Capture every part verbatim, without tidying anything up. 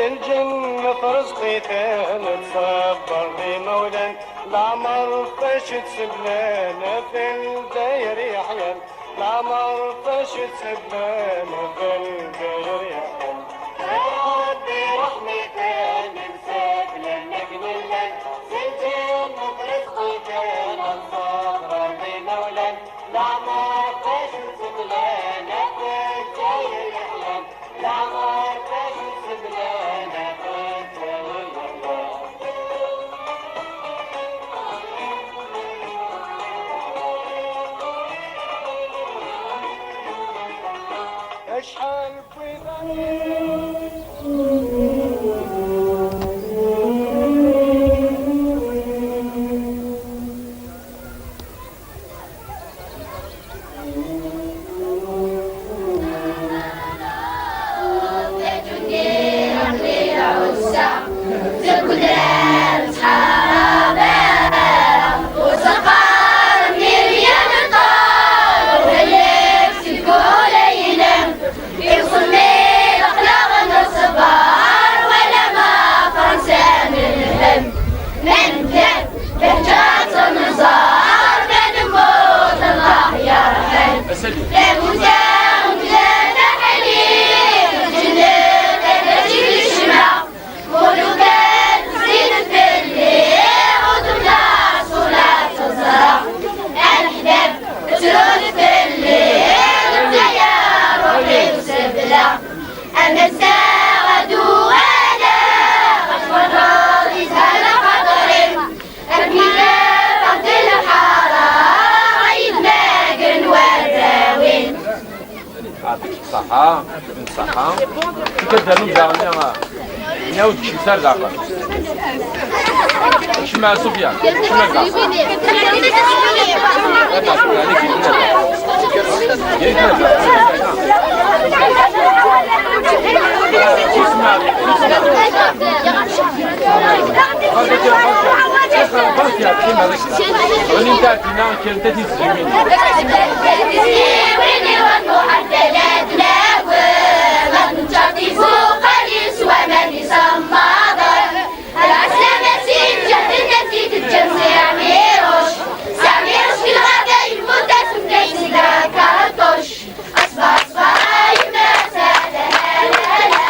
Lǧennet rẓqiten, ttṣebber d imawlan, leɛmer fac tt-seblan, ɣef Lezzayer yeḥyan, leɛmer fac tt-seblan, ɣef Lezzayer yeḥyan. Ṛebbi ṛeḥmiten, imseblan akken llan, si lǧennet rẓqiten, ttṣebber d imawlan, leɛmer fac tt-seblan, ɣef Lezzayer yeḥyan. Acḥal n wiḍan. Iwṣel-nni d aqlaɣ n ṣṣber, wala ma Fransa n lhem. Ma nebda lehǧa ad tt-nẓer, ma nemmut Allah yerḥem. Tamuta n tlata ḥalit, ǧennet ad tili ccemɛa. Muluka tezzidet fell-i, ur tebda ṣṣula teẓra. Ameḥbab ttrud fell-i, ṛebya ruḥ-iw sebla. Am ass-a ad uɣaleɣ, ad tferḥeḍ yezha lxaṭer-iw. Akken ilaq ad d-lḥaṛa, ay idmagren warraw-iw. Ṣaḥa, ṣaḥa. Kif ad d-rnum daɣen, ya? Ini-awen-d kecmet ar daxel. Kecmem ar Sufyan, kecmem ar daxel. Ɣlint ar dinna, kkrent a tizziwin. Tizziwin-iw a Muḥend ala d lawan, ad neččar tibuqal-is s waman isemmaḍen. Lɛeslama-s i lǧehd-nni i teǧǧam Si Ɛmiruc. Si Ɛmiruc deg lɣaba yemmut asefk-is d akerṭuc. Aṣber, aṣber, a yemma-s, a la, la, la.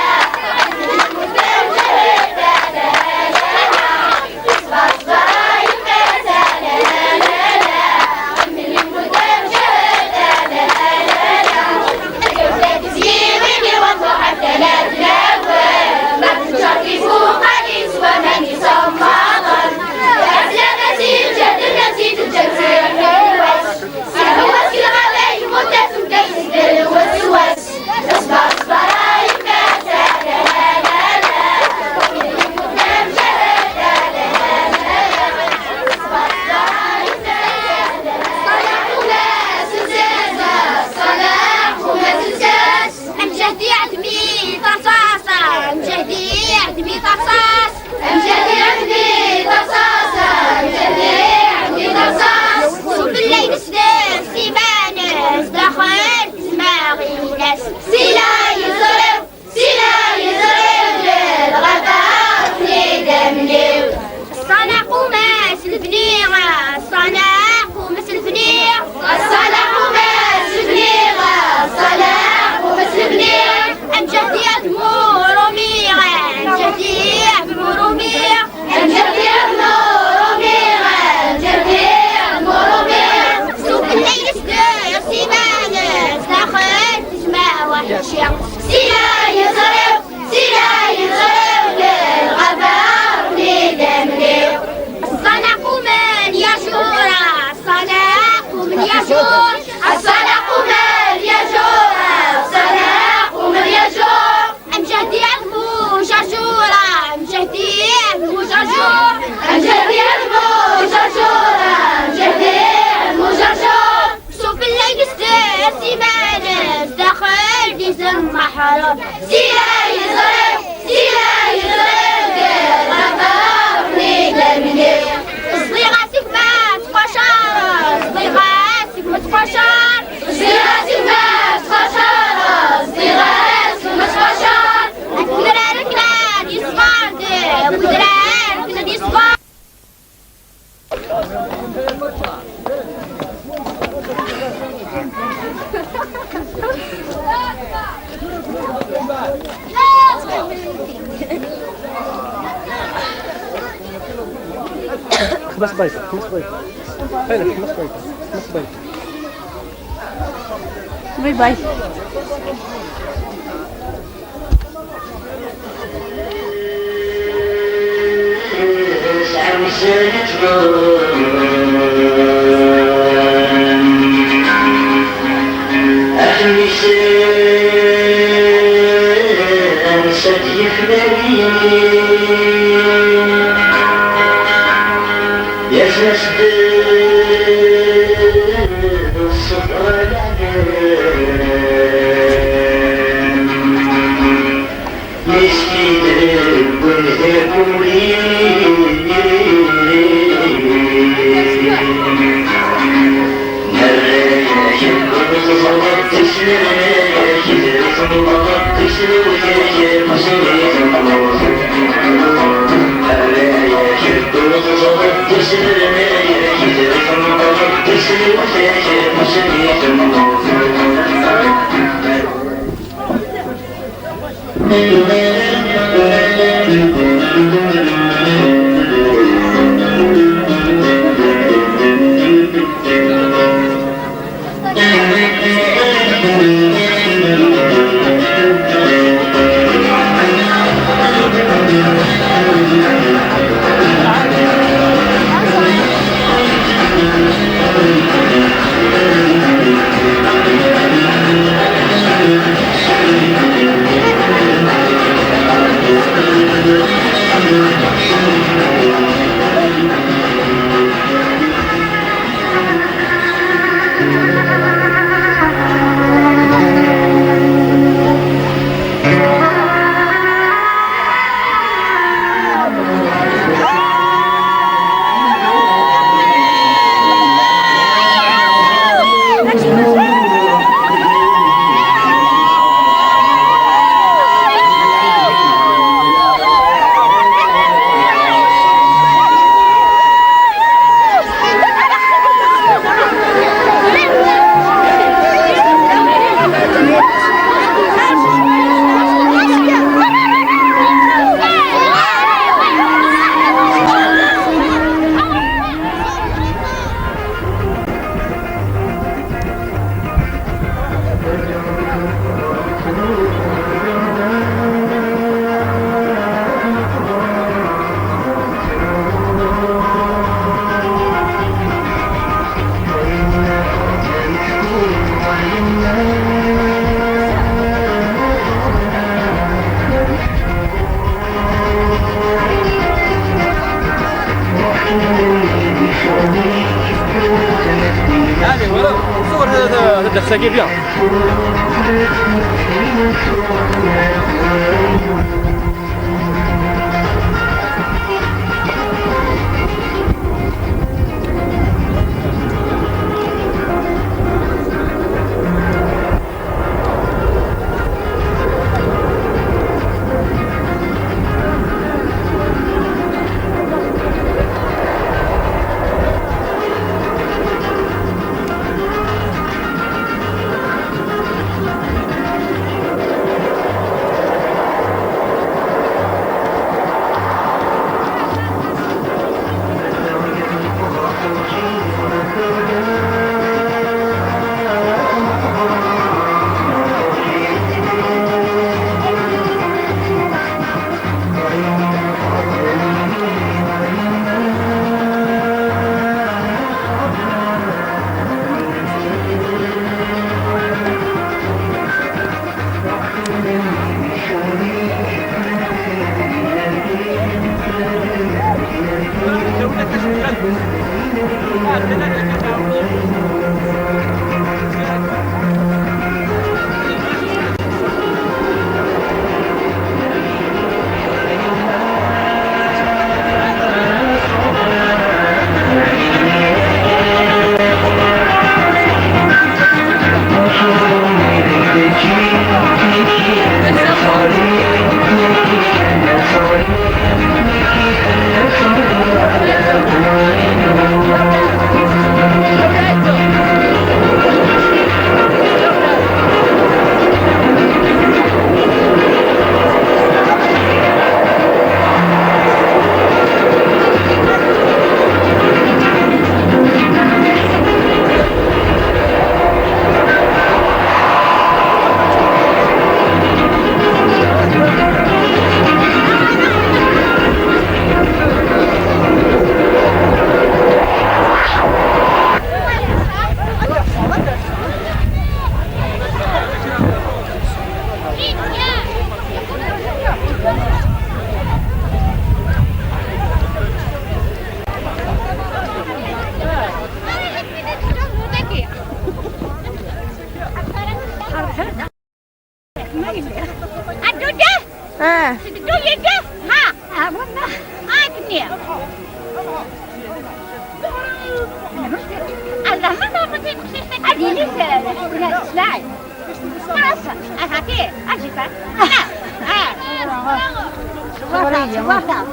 Amǧehdi ɛedmi taṣaṣa, amǧehdi ɛedmi taṣaṣ. Amǧehdi ɛedmi taṣaṣa, amǧehdi ɛedmi taṣaṣ. Sufella inesder s iman-is, daxel tezmaɣin-as. Sila yeẓriw, sila yeẓriw, lɣaba ɣef idammen-iw. Ṣṣanaqu mas lefni, ṣṣanaqu mas lefni. Ṣṣanaqu mas lefni, ṣṣanaqu mas lefni. Amǧehdi ad murumiɣ, amǧehdi ad murumiɣ. Amǧehdi ad murumiɣ, amǧehdi ad murumiɣ. Sufella inesder s iman-is, daxel tezmaɣin-as. Sila yeẓriw, sila yeẓriw, lɣaba ɣef idammen-iw. Ṣṣanaqu men yajur, ṣṣanaqu men yajur. Ṣṣanaqu men yajur, ṣṣanaqu men yajur. Amǧehdi ad mujarjur, amǧehdi ad mujarjur. Amǧehdi ad mujarjur, amǧehdi ad mujarjur. Sufella inesder s iman-is, daxel d izem meḥrur. Sila yeẓriw, sila yeẓriw, deg lɣaba ɣef idammen-iw. Ẓdiɣ-as i gma ttqacar, ẓdiɣ-as i gma ttqacar. Ẓdiɣ-as i gma ttqacar, ẓdiɣ-as i gma ttqacar. Ad temrar aklan Udrar, kna di ṣṣber. خمس بيض، خمس بيض. هنا خمس بيض، خمس بيض. باي باي. هذه هو الصور هذا، هذا الساقي بيان. Ha! Ha, والله. هاك منيح. الله ما تعرف كيف تقصيص هذه ليس سلاعي. خلاص، هاكي، اجي فات. ها، ها. شوفها، شوفها.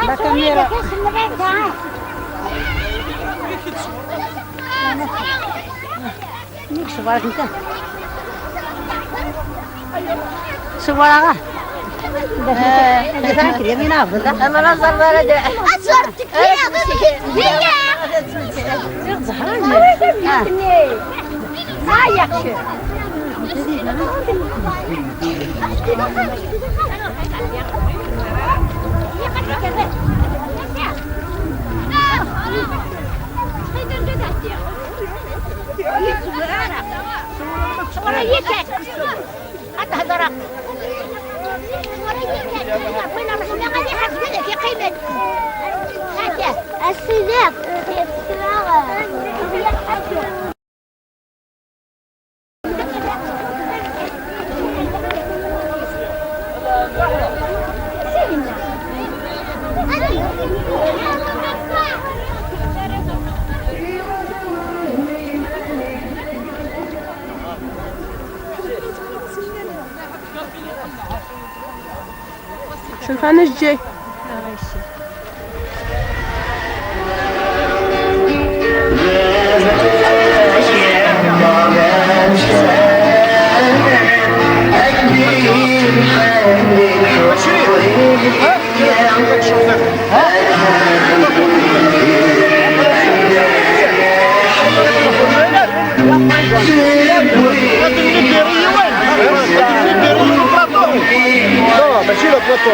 لا كاميرا. كاش المريض، ها. شوف راك انت. شوف راك. آه، يمين عبد الله. انا لا زال بلد. اصورتك فيها. هاي يا اخي. الصداق. شوف انا الجاي. لا، ماشي لو بلاطو.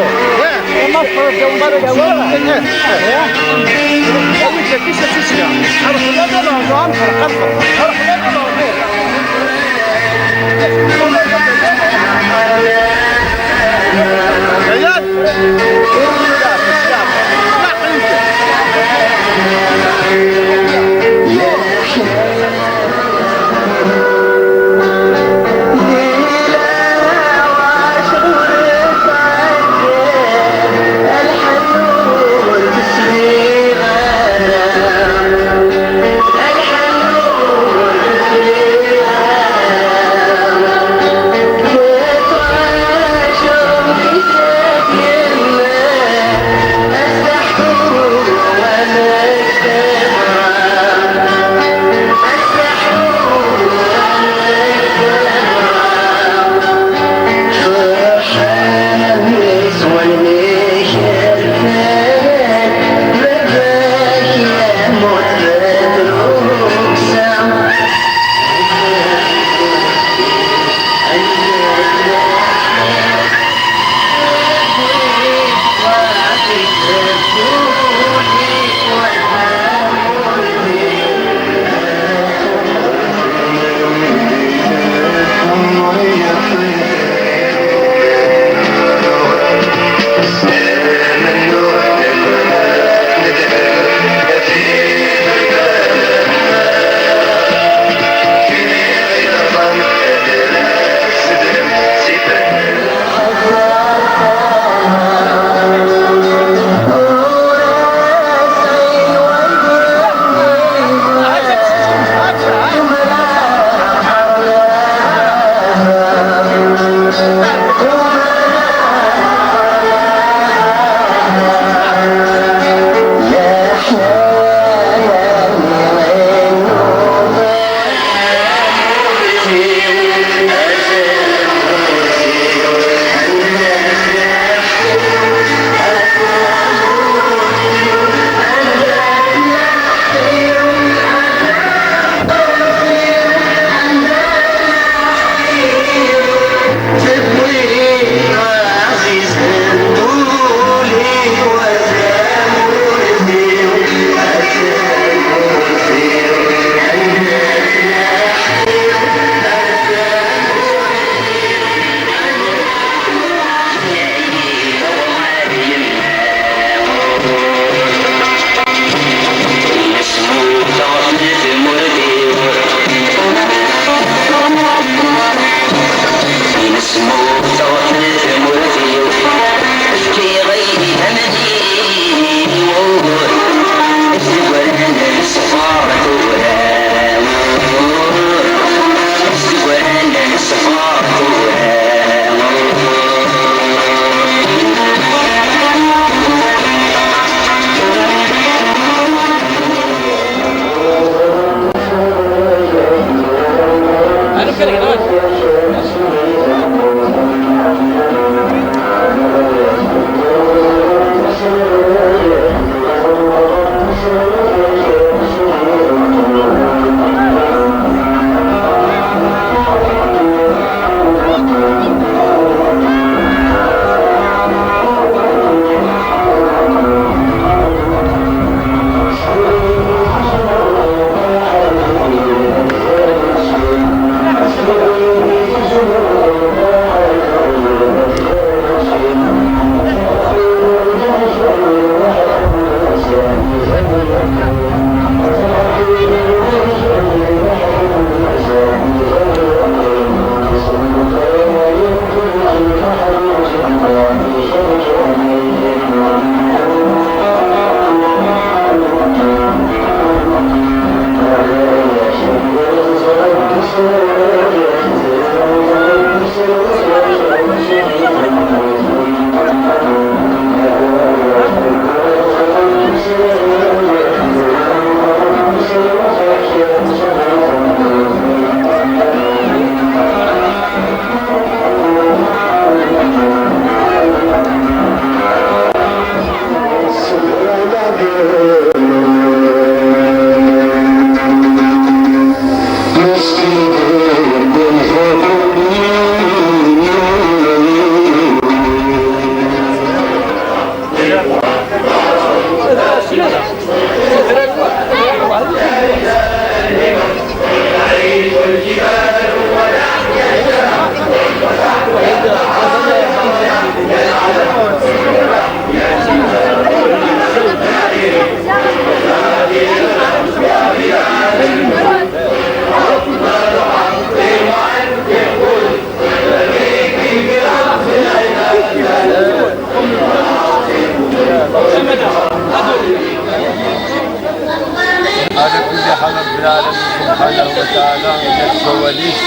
Ala kulli ḥal, Ṛebbi lɛalamin subḥanahu wa taɛala, yella deg wawal-is.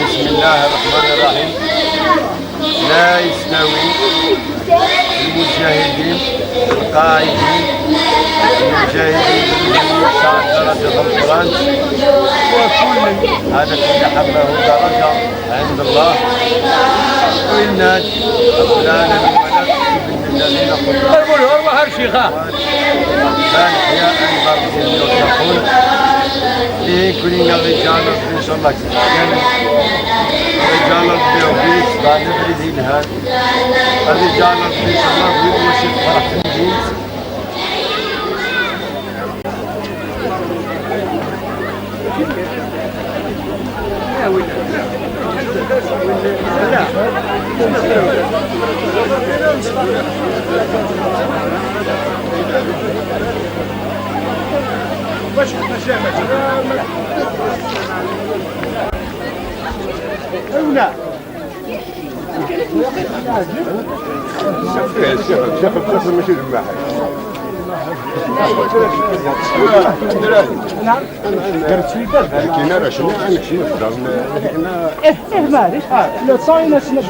Bismillahi ṛṛeḥmani ṛṛeḥim. Lmujahidin, lqaɛidin, lmujahidin, lmujahidin, ddaraja tameqqrant, wa kullen, ala kulli ḥal, lahu daraja. عند الله. وإنا رب العالمين ولا تحسبن الذين قتلوا. أرواح الشيخة. بل أحياء عند ربهم يرزقون. إيه، كلنا رجال ربي إن شاء الله. رجال ربي وبيت، بعد نبرد الهان. رجال ربي إن شاء الله، وين ماشي فرح في الدين. الشيخ، الشيخ القاسم ماشي جماعة. نعم. درت شوية. لكن أنا شنو، أنا شنو في الدار؟ إيه، إيه، معليش. آه، لا، صاينة شنو؟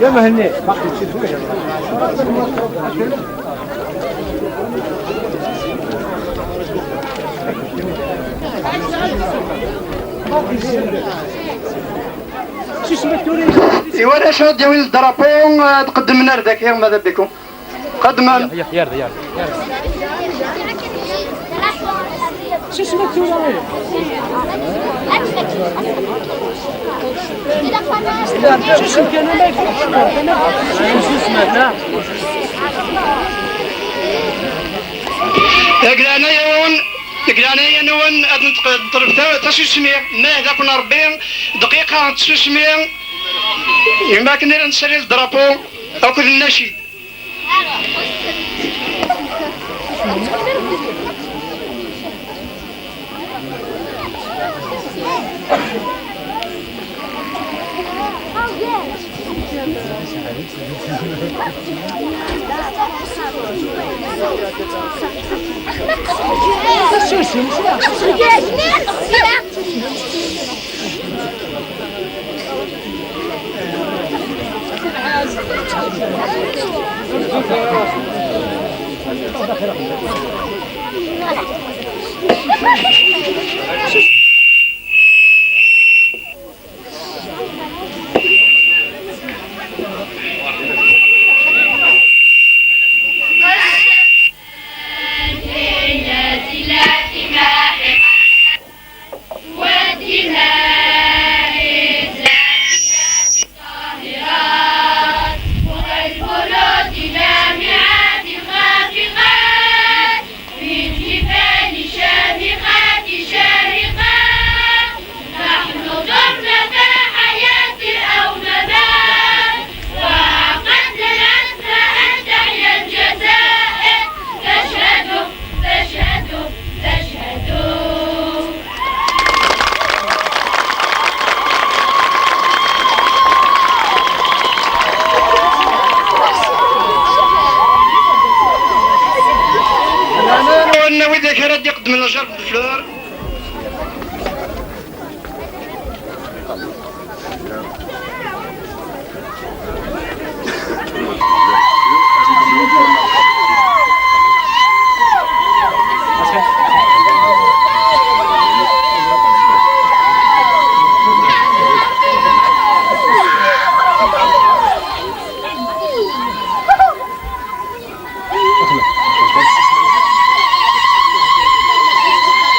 يا مهني، باقي شي شوية. Iwa d acu ad d-yawin drapeau, ad qeddmen ar daki, mada bikum. Qeddmen. Yar, yar, yar. Deg leɛnaya-nwen, deg leɛnaya-nwen, ad neṭ-, neṭleb ta-, tasusmi, ma yehda-ken Ṛebbi, dqiqa n tsusmi, imi akken ara nessali drapeau akked nnacid.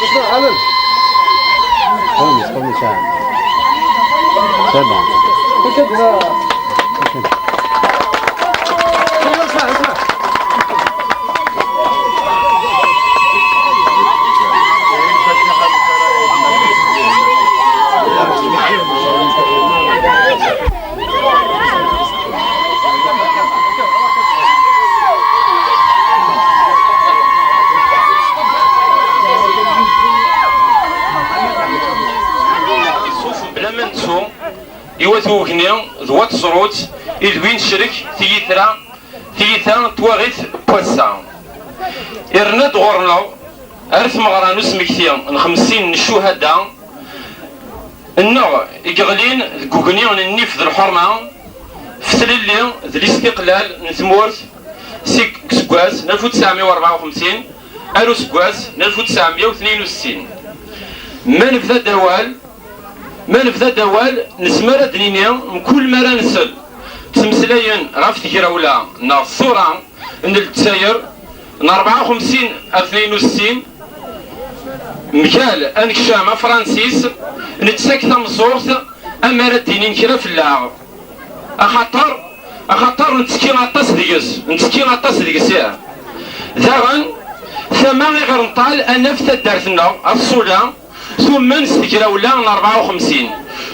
اسمع، علم. قومي، قومي ساعة. C'est bon. اسمع، اسمع. Ṣṣuf bla ma nettu i wat ugni d wat ẓrut i d win tecrek tiyitra, tiyita n twaɣit n wass-a. Irna-d ɣur-neɣ ar tmeɣra n usmekti n xemsin n ccuhada nneɣ i yeɣlin deg ugni n nnif d lḥurma, f tlelli d listiqlal n tmurt, seg useggas n alef u tesɛemya u rebɛa u xemsin ar useggas n alef u tesɛemya u tnin u settin. Ma nebda-d awal, ma nebda-d awal, nezmer ad d-nini mkul mi ara nsel ttmeslayen ɣef tegrawla neɣ ṣṣura n Lezzayer n rebɛa u xemsin ar tnin u settin, mgal anekcam afransis, nettak tameẓẓuɣt amar ad d-inin kra fell-aɣ. Axaṭer, axaṭer nettekki aṭas deg-s, nettekki aṭas deg-s, ih. Daɣen, tama iɣer nṭal ad naf taddart-nneɣ, aṣṣula, tumen s tegrawla n rebɛa u xemsin,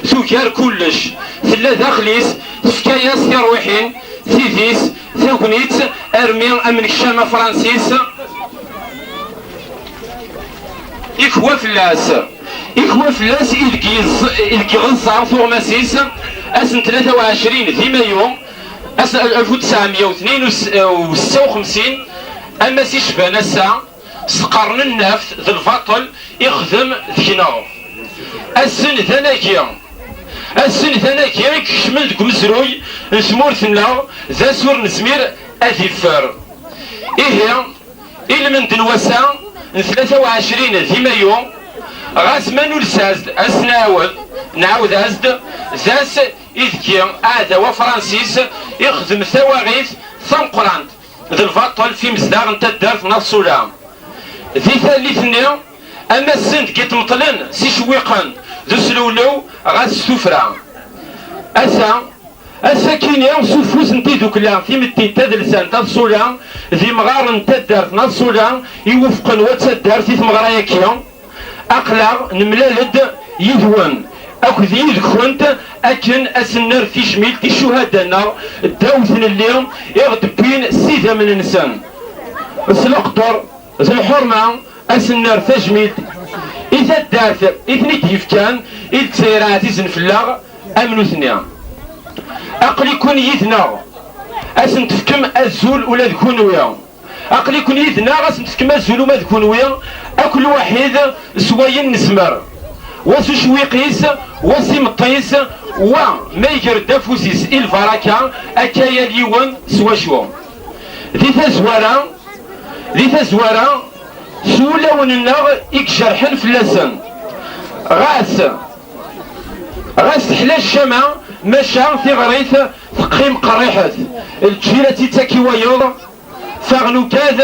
tugar kullec, tella daxel-is, tefka-yas tirwiḥin, tidi-s, tagnit, armi amnekcam afransis ikwa fell-as, ikwa fell-as i deg yeẓ-, i deg iɣeẓẓa tuɣmas-is, ass n tlata u ɛecrin di mayu, ass alef u tesɛemya u tnin u setta u xemsin, ama s icban ass-a, s qqaren nnaft d lbaṭel ixdem deg-neɣ. Assen d anagi, assen d anagi i ikecmen deg umezruy n tmurt-nneɣ, d ass ur nezmir ad iffer. Ihi, ilmend n wass-a n tlata u ɛecrin di mayu, ɣas ma nules-as-d, ad s-nɛawed, nɛawed-as-d, d ass ideg aɛdaw afransis ixdem tawaɣit tameqqrant d lbaṭel f imezdaɣ n taddart n At Ṣula. Di tallit-nni, am ass-n deg i ṭmeṭlen s icewwiqen d uslewlew ɣas s tuffra. Ass-a, ass-akini s ufus n tidukla timetti tadelsant At Ṣula d imɣaren n taddart n At Ṣula iwufqen wa d taddart i tmeɣra-yaki. Aql-aɣ nemlal-d yid-wen akked yid-kent akken ad sen-nerr tijmilt i ccuhada-nneɣ ddaw tnelli i ɣ-d-wwin s idammen-nsen. S leqder d lḥurma ad sen-nerr tajmilt i taddart i ten-id-yefkan i Lezzayer ɛzizen fell-aɣ am nutni. Aql-iken yid-neɣ ad sen-tefkem azul ula d kunwi. Aql-iken yid-neɣ, ad sen-tefkem azul uma d kunwi, akk lwaḥid s wayen nezmer. Wa s ucewwiq-is, wa s imeṭṭi-s, wa ma iger-d afus-is i lbaraka, akka yal yiwen s wacu. Di tazwara, di tazwara, s wulawen-nneɣ i ijerḥen fell-asen. Ɣas, ɣas teḥla ccama, maca tiɣrit teqqim qerriḥet. Lǧil ad tt-ittak i wayeḍ, faɣ nugad,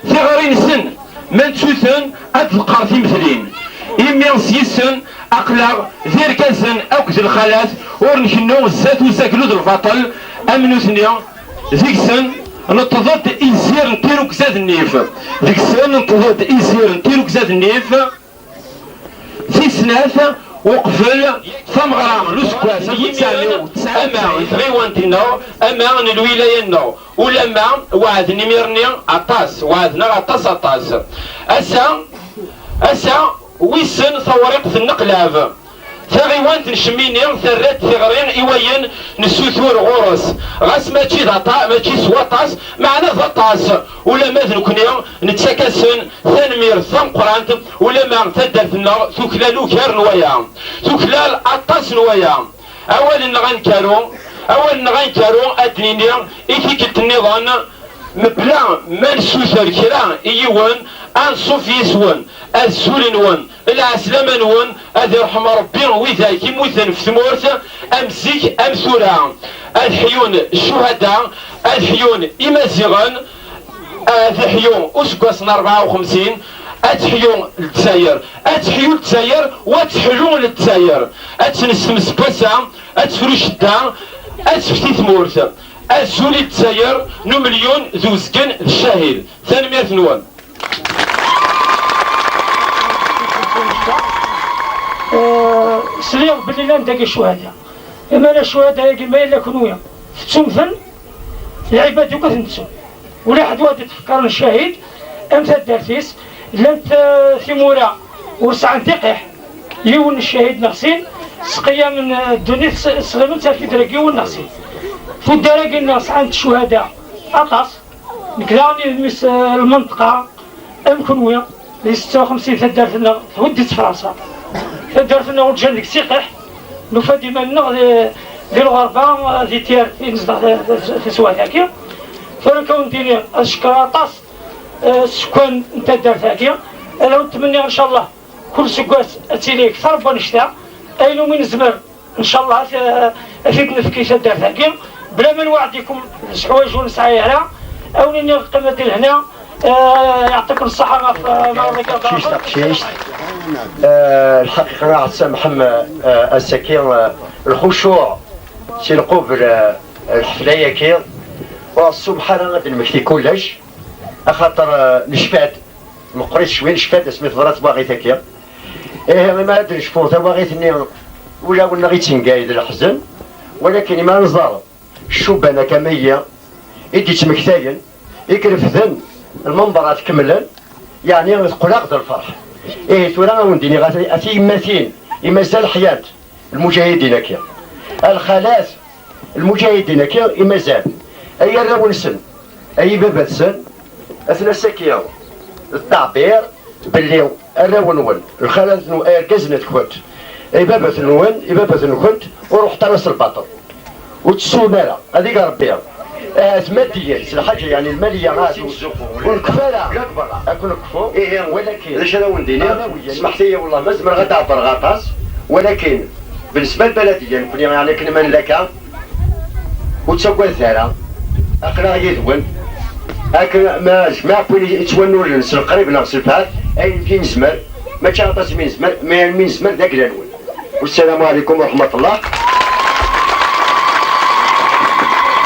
tiɣri-nsen, ma nettu-ten, ad d-teqqar timetlin. Imi s yis-sen aql-aɣ d irgazen akked lxalat, ur nkennu zdat uzaglu d lbaṭel am nutni. Deg-sen neṭṭeḍ-d izir n tirugza d nnif. Deg-sen neṭṭeḍ-d izir n tirugza d nnif. Tis snat, uqbel tameɣra n useggas alef u tesɛemya u tesɛa u tesɛin, ama n tɣiwant-nneɣ, ama n lwilaya-nneɣ, ulamma weɛden imir-nni aṭas, weɛden-aɣ aṭas, aṭas. Ass-a, ass-a, wissen tawriqt n leqlab. Taɣiwant n Cemmini terra-d tiɣri i wayen nessutur ɣur-s, ɣas mačči d aṭa-, mačči s waṭas, meɛna d aṭas, ulamma d nekkni nettak-asen tanemmirt tameqqrant, ulamma taddart-nneɣ tuklal ugar n waya, tuklal aṭas n waya. Awal-nneɣ aneggaru, awal-nneɣ aneggaru ad d-nini i tikkelt nniḍen, mebla ma nessuter kra i yiwen, anṣuf yis-wen, azul-nwen, lɛeslama-nwen, ad irḥem Ṛebbi widak immuten f tmurt, am zik am tura. Ad ḥyun ccuhada, ad ḥyun imaziɣen, ad ḥyu useggas n rebɛa u xemsin, ad teḥyu Lezzayer, ad teḥyu Lezzayer, wa teḥlu Lezzayer, ad tnestem seg wass-a, ad tefru ccedda, ad tefti tmurt. Azul i Lezzayer n umilyun d uzgen d ccahid. Tanemmirt-nwen. Eh, sliɣ belli llan dagi ccuhada. Imala ccuhada-agi ma yella kunwi tettum-ten, lɛibad akk ad ten-ttun. Ula ḥedd ur d-ittfekkaren ccahid am taddart-is. Llant, eh, timura ur sɛant tiqiḥ, yiwen n ccahid neɣ sin, sqeyyamen, eh, ddunit s-, sɣimen-tt ar tidra n yiwen neɣ sin. Tuddar-agi-nneɣ sɛant ccuhada aṭas. Nekk daɣen d mmi-s, eh, lmenṭqa, am kunwi, di setta u xemsin taddart-nneɣ thuddi-tt Fransa. Taddart-nneɣ ur ǧǧan deg-s iqiḥ, nufa-d iman-nneɣ di, di lɣerba, eh, di tyart i nezdeɣ ta-, ta-, taswiɛt-agi. Tura kan wen-d-iniɣ, ad cekkreɣ aṭas, eh, sskan n taddart-agi. Ad awen-ttmenniɣ, ncallah, kul seggas ad tili kter n wannect-a, ayen umi nezmer. Ncallah, ad, ad t-id-nefk i taddart-agi, bla ma nweɛd-ikum s ḥwayeǧ ur nesɛi ara, ad wen-iniɣ qqimet di lehna, eh, yeɛṭikum ṣṣeḥḥa ɣef, eh, ma ɣer-, taqcict, taqcict. Eh, lḥaqiqa, ad tsamḥem, eh, ass-agi, eh, lxucuɛ si lqubel, eh, lḥefla-yagi, ur nessumḥ ara ad d-nmekti kullec, axaṭer, eh, necfa-d. Meqqrit cwi, necfa-d asmi teḍra twaɣit-agi. Ihi, imi ara d-necfu tawaɣit-nni, ulawen-nneɣ ittengay d leḥzen, walakin imi ara nẓer ccuban-a kamayi i d-ittmektayen, i irefden lmenbarat kemmlen, yeɛni teqqel-aɣ-d lferḥ. Ihi tura ad wen-d-iniɣ a, a tiyemmatin i mazal ḥyant, lmuǧahidin-agi, a lxalat, lmuǧahidin-agi i mazal, ay arraw-nsen, ay ibabat-sen, atna saki d ttaɛbir belli arraw-nwen, lxalat-nwen, irgazen-nkent, ibabat-nwen, ibabat-nkent ur ruḥet ara s lbaṭel. Ur ttessun ara, ad ig Rebbi. Ahat maddiyen, s lḥaǧa, yeɛni lmaliya, ahat ur, ur nekfi ara. Ad ken-nekfu. Ihi, walakin, d acu ara wen-d-iniɣ? Smeḥt-iyi, wellah, ma zemreɣ ad d-ɛebbreɣ aṭas, walakin, بالنسبة للبلدية, nekkni, yeɛni, akken ma nella akka, ur ttagadet ara. Aql-aɣ yid-wen. Akken ma jmiɛ win yettwannulen s lqrib neɣ s lefhat, ayen mi nezmer, mačči aṭas mi nezmer, mi, mi nezmer d agla-nwen. والسلام عليكم ورحمة الله.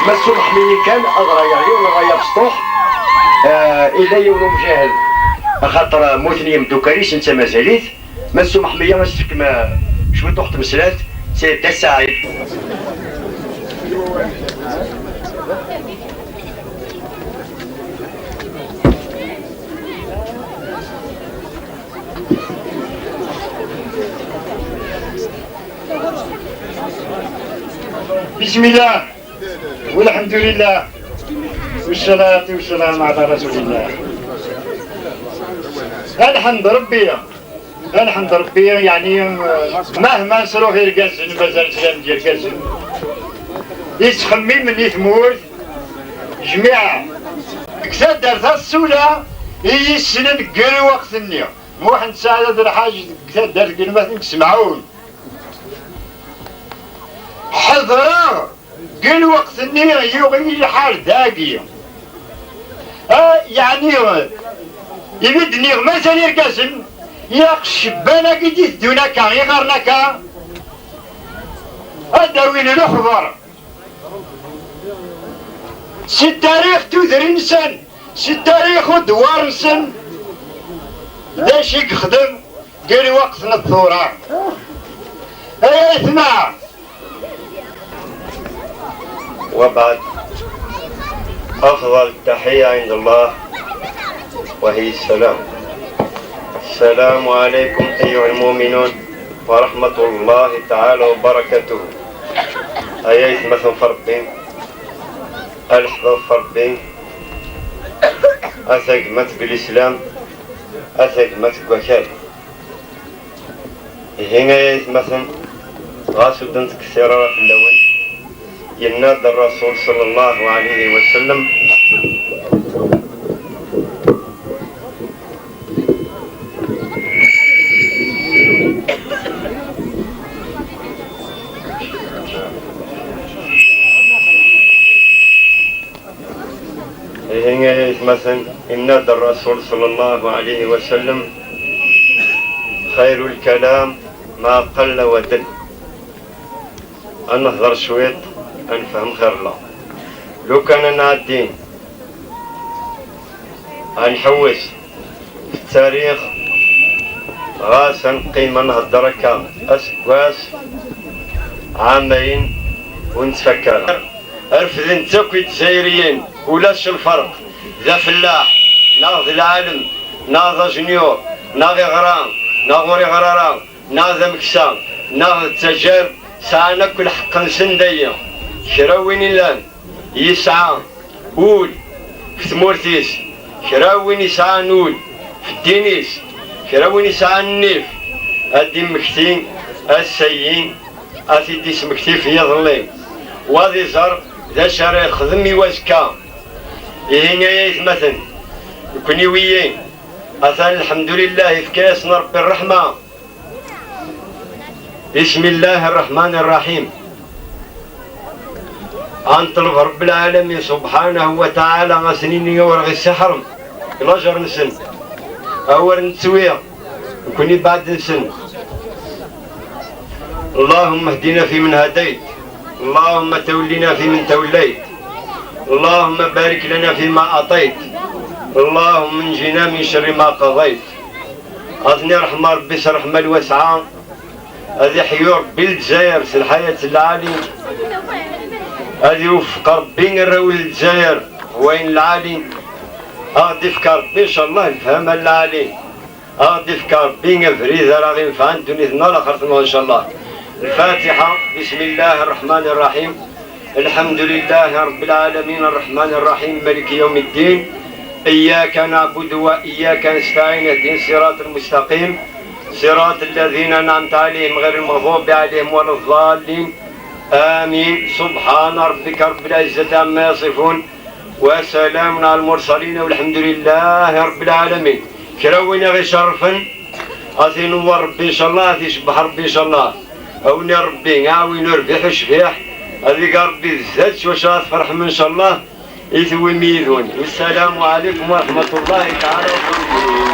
Ma tessumeḥm-iyi kan, ad ɣreɣ yiwen ɣer yabesṭuḥ. Ah, illa yiwen umjahel, axaṭer mmuten yimdukal-is, netta mazal-it. Ma tessumeḥm-iyi, ad s-tefkem, ah, cwiṭuḥ n tmesralt, c'est Dda Saɛid. بسم الله، والحمد لله، والصلاة والسلام على رسول الله. الحمد ربي، الحمد ربي، يعني، مهما نسرو غير قزن، مازال سلام ديال قزن. يتخمم من يثموت جميعا. كثدر ثسولة، يسنن قل وقت النية. Muḥend Saɛid At Lḥaǧ deg taddart n Gilmatin deg Semɛun. Ḥeḍreɣ deg lweqt-nni, yuɣ-iyi lḥal dagi. Ah, yeɛni, imi d-nniɣ mazal irgazen, yaq ccebban-agi d-iteddun akka, iɣaren akka, ad d-awin lexber. Si tarix tudrin-nsen, si tarix udewwar-nsen, d acu i yexdem deg lweqt n tura. Ay aytma! وبعد، أفضل التحية عند الله وهي السلام. السلام عليكم أيها المؤمنون. ورحمة الله تعالى وبركاته. Ay aytmaten f Ṛebbi, a leḥbab f Ṛebbi, a tagmat deg lislam, a tagmat deg wakal. Ihi ay aytmaten, ɣas ur d-nettqeṣṣir ara fell-awen, yenna-d Ṛṛasul ṣalla Llahu ɛalayhi wa sallam, ihi ay aytmaten, yenna-d Ṛṛasul ṣalla Llahu ɛalayhi wa sallam: خير الكلام ما قل ودل. Ad nehder cwiṭ, ad nefhem xir la. Lukan ad nɛeddi, ad nḥewwes f ttarix, ɣas ad neqqim ad nhedder akka aseggas, ɛamayen, ur nettfakka ara. Refden-tt akk Izzayriyen, ulac lferq, d afellaḥ, neɣ d lɛalem, neɣ d ajenyur, neɣ iɣra, neɣ ur iɣra ara, neɣ d ameksa, neɣ d ttaǧer, sɛan akk lḥeqq-nsen dayi. Kra win illan yesɛa ul f tmurt-is, kra win yesɛan ul f ddin-is, kra win yesɛan nnif, ad d-immekti ass-ayi, ad t-id-ismekti f yiḍelli, wa ad iẓer d acu ara yexdem i wazekka. Ihi ay aytmaten, nekni wiyi, atan lḥemdulillah, ifka-yasen Ṛebbi ṛṛeḥma. بسم الله الرحمن الرحيم. Ad neṭleb Ṛebbi lɛalamin subḥanahu wa taɛala, ad sen-nini ur ɣ-isiḥrem deg lajer-nsen, awer nettwi nekni beɛd-nsen. اللهم اهدنا فيمن هديت، اللهم تولنا فيمن توليت، اللهم بارك لنا فيما أعطيت، اللهم انجنا من شر ما قضيت. Ad ten-iṛḥem Ṛebbi s ṛṛeḥma lwasɛa, ad iḥyu Ṛebbi Lezzayer s lḥayat n lɛali, ad iweffeq Ṛebbi arraw n Lezzayer ɣer wayen lɛali, ad aɣ-d-ifk Ṛebbi ncallah lefhama n lɛali, ad aɣ-d-ifk Ṛebbi abrid ara ɣ-inefɛen ddunit neɣ laxert neɣ ncallah. Lfatiḥa. بسم الله الرحمن الرحيم. الحمد لله رب العالمين، الرحمن الرحيم، مالك يوم الدين، إياك نعبد وإياك نستعين، اهدنا الصراط المستقيم، صراط الذين أنعمت عليهم غير المغضوب عليهم ولا الضالين، آمين. سبحان ربك رب العزة عما يصفون، وسلام على المرسلين، والحمد لله رب العالمين. Kra win i ɣ-icerfen, ad t-inewwer Ṛebbi ncallah, ad t-icebbeḥ Ṛebbi ncallah. Awni Ṛebbi aɛwin urbiḥ ucbiḥ, ad iga Ṛebbi d zdat s wacu ad tferḥem ncallah, i tewwim yid-wen. والسلام عليكم ورحمة الله تعالى وبركاته.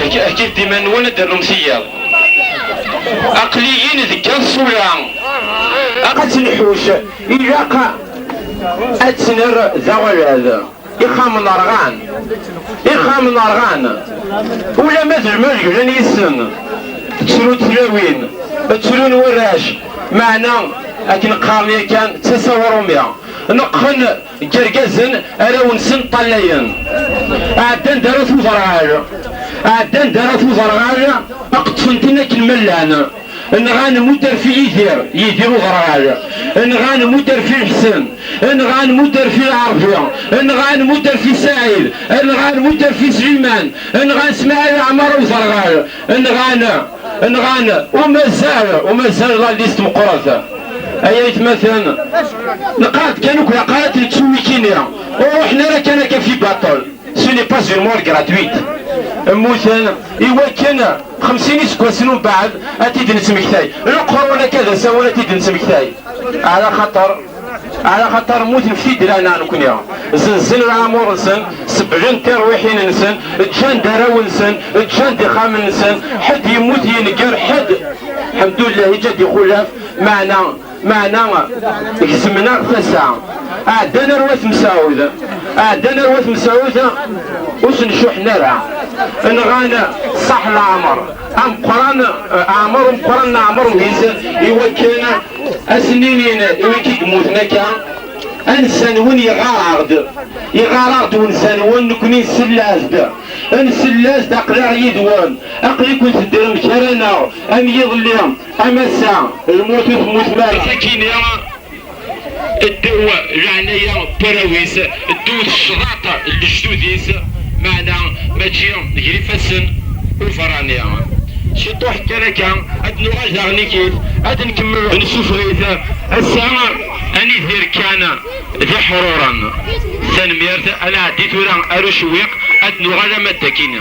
Ak-, ak-id iman-nwen ad d-rnum tiyaḍ. Aql-iyi-n deg At Ṣula. Aq-, ad tt-nḥuc. Ilaq ad tt-nerr d aɣalad. Ixxamen rɣan. Ixxamen rɣan. Ulamma d lmal glan yis-sen. Ttrun tlawin. Ttrun warrac. Meɛna, akken qqaren yakan, d tasa uṛumi. Neqqen deg yergazen, arraw-nsen ṭṭalayen. Ɛeddan-d ar At Uderɣal. Ɛeddan-d ar At Uderɣal, aqeṭṭfen-ten akken ma llan. Nɣan Muterfi Yidir, Yidir Uderɣal. Nɣan Muterfi Lḥsen. Nɣan Muterfi Lɛerbi. Nɣan Muterfi Saɛid. Nɣan Muterfi Sliman. Nɣan Smaɛil Ɛmar Uderɣal. Nɣan, nɣan, umazal, umazal la liste meqqret. Ay aytmaten, neqqar-d kan ur ilaq ara ad ten-nettu wikini. Ur ruḥen ara kan akka fi baṭel. Ce n'est pas une mort gratuite. Mmuten i wakken xemsin iseggasen umbeɛd ad t-id-nesmektay. Leqrun akka d asawen ad t-id-nesmektay. Ala xaṭer, ala xaṭer mmuten f tidra-nneɣ nekni. Zenzen leɛmur-nsen, seblen tirwiḥin-nsen, ǧǧan-d arraw-nsen, ǧǧan-d ixxamen-nsen, ḥedd yemmut yenker ḥedd. Ḥemdullah, iǧǧa-d ixulaf, meɛna, meɛna gezmen-aɣ tasa. Ɛeddan ar Wat Mesɛud, ɛeddan ar Wat Mesɛud, ur sen-cuḥen ara. Nɣan Saḥ Leɛmer, ameqqran, Ɛmer umeqqran n Ɛmer Wis, i wakken ad sen-inin i wigi yemmuten akka, ansa-nwen iɣar-aɣ-d, iɣar-aɣ-d unsa-nwen, nekni nsell-as-d, nsell-as-d, aql-aɣ yid-wen, aql-iken teddrem gar-aneɣ, am yiḍelli, am ass-a, lmut ur temmut ara. Sakini, ddew leɛnaya n warraw-is, ddew d ccḍaṭ n lejdud-is, meɛna mačči gar ifassen uberrani. Ciṭuḥ kan akka, ad nuɣal daɣen ikit, ad nkemmel, nessufeɣ-it. Ass-a, ad nidir kan d iḥruren. Tanemmirt, ad nɛeddi tura ar ucewwiq, ad nuɣal ama d akkin.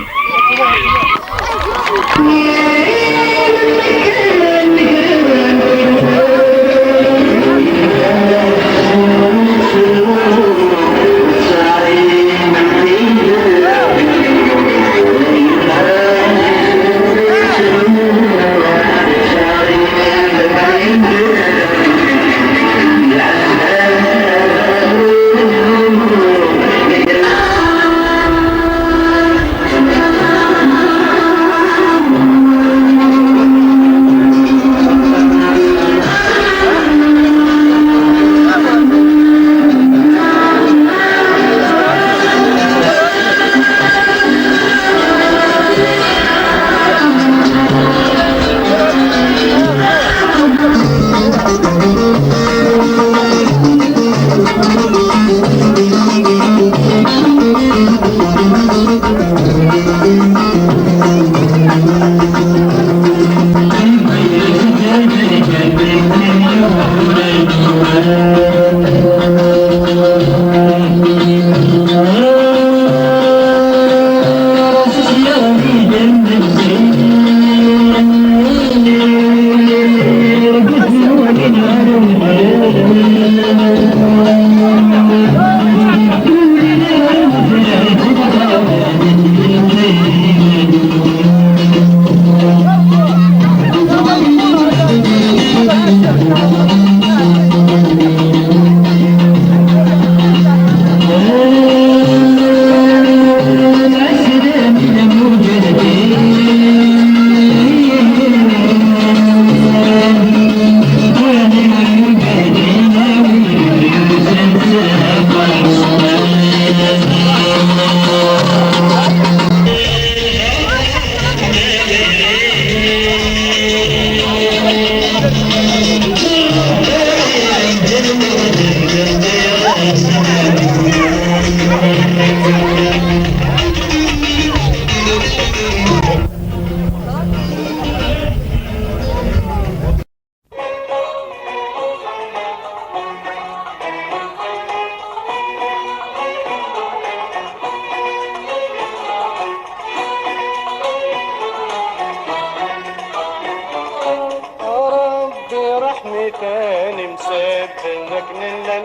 Ṛebbi ṛeḥm-iten imsebben akken llan.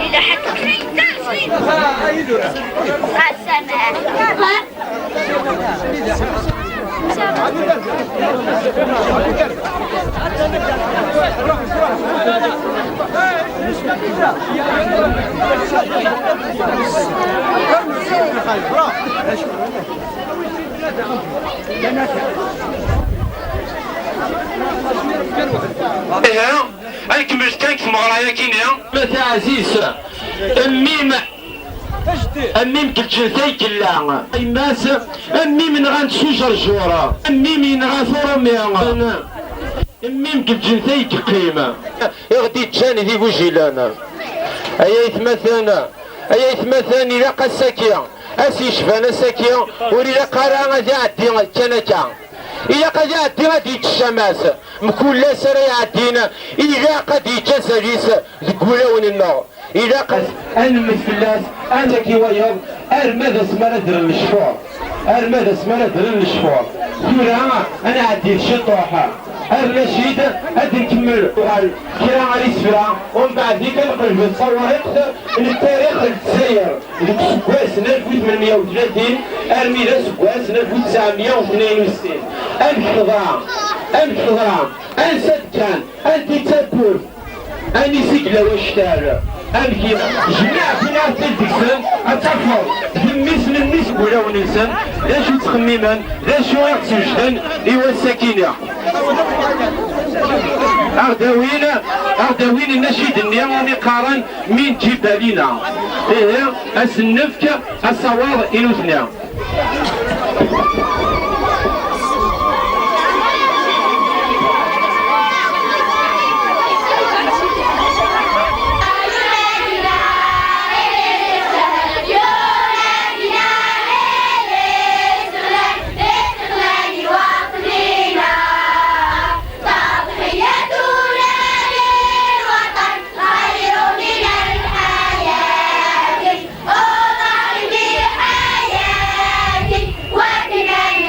إلى حد السماء. Ihi, ad nkemmel kan deg tmeɣra-yagi-nni. Ma taɛzizt, mmi-m Am mmi-m deg lǧennet ay yella. Yemma-s, am mmi-m nɣan-t s ujerjur. Am mmi-m yenɣa-t urumi. Am mmi-m deg lǧennet ay yeqqim. I ɣ-d-yeǧǧan d igujilen. Ay aytmaten, ay aytmaten, ilaq ass-agi, ass yecban ass-agi, ur ilaq ara ad iɛeddi kan akka. Ilaq ad iɛeddi ad yeǧǧ ccama-s. Mkul ass ara iɛeddin, ilaq ad yeǧǧ azal-is deg wulawen-nneɣ. Ilaq ad, ad nemmet fell-as, ad ak-i wayeḍ, arma d asmi ara d-rren lecfur. Arma d asmi ara d-rren lecfur. Tura, ad nɛeddi d ciṭuḥ. Ar Racid, ad nkemmel. Uɣal kra ar isefra, umbeɛd-ik ad nqelbet tawriqt n tarix n Lezzayer, deg useggas n alef u tmenmeyya u tlatin armi d aseggas n alef u tesɛemya u tnin u settin. Amek teḍra? Amek teḍra? Ansa d-kkan? Anti d tawwurt? Anis i yella wactal? Amek i-, jmiɛ tin ara t-id-tekksen, ad tafeḍ d mmi-s n mmi-s deg wulawen-nsen, d acu ttxemmimen, d acu i ɣ-d-swejden i wass-akini. Ad ɣ-d-awin, ad ɣ-d-awin nnacid-nni umi qqaren Min Ǧibalina. Ihi, ad sen-nefk asawaḍ i nutni. تضحيتنا للوطن خير من الحياة، أضحي بحياتي وأتمنى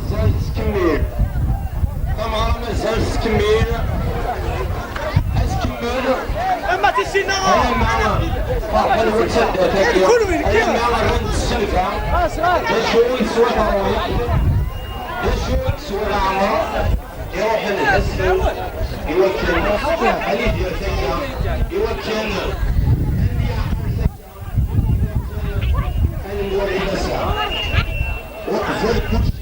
Mazal tettkemmil. Tameɣra mazal tettkemmil. Ad tkemmel. Ama tisina. Alamma ferḥen wid taddart-agi. Alamma rran-d sselfa. D acu i teswa terwiḥt? D acu i teswa leɛmer? Iruḥen d asawen i wakken ad idir takka, i wakken ad nmurid ass-a. Uqbel kulci,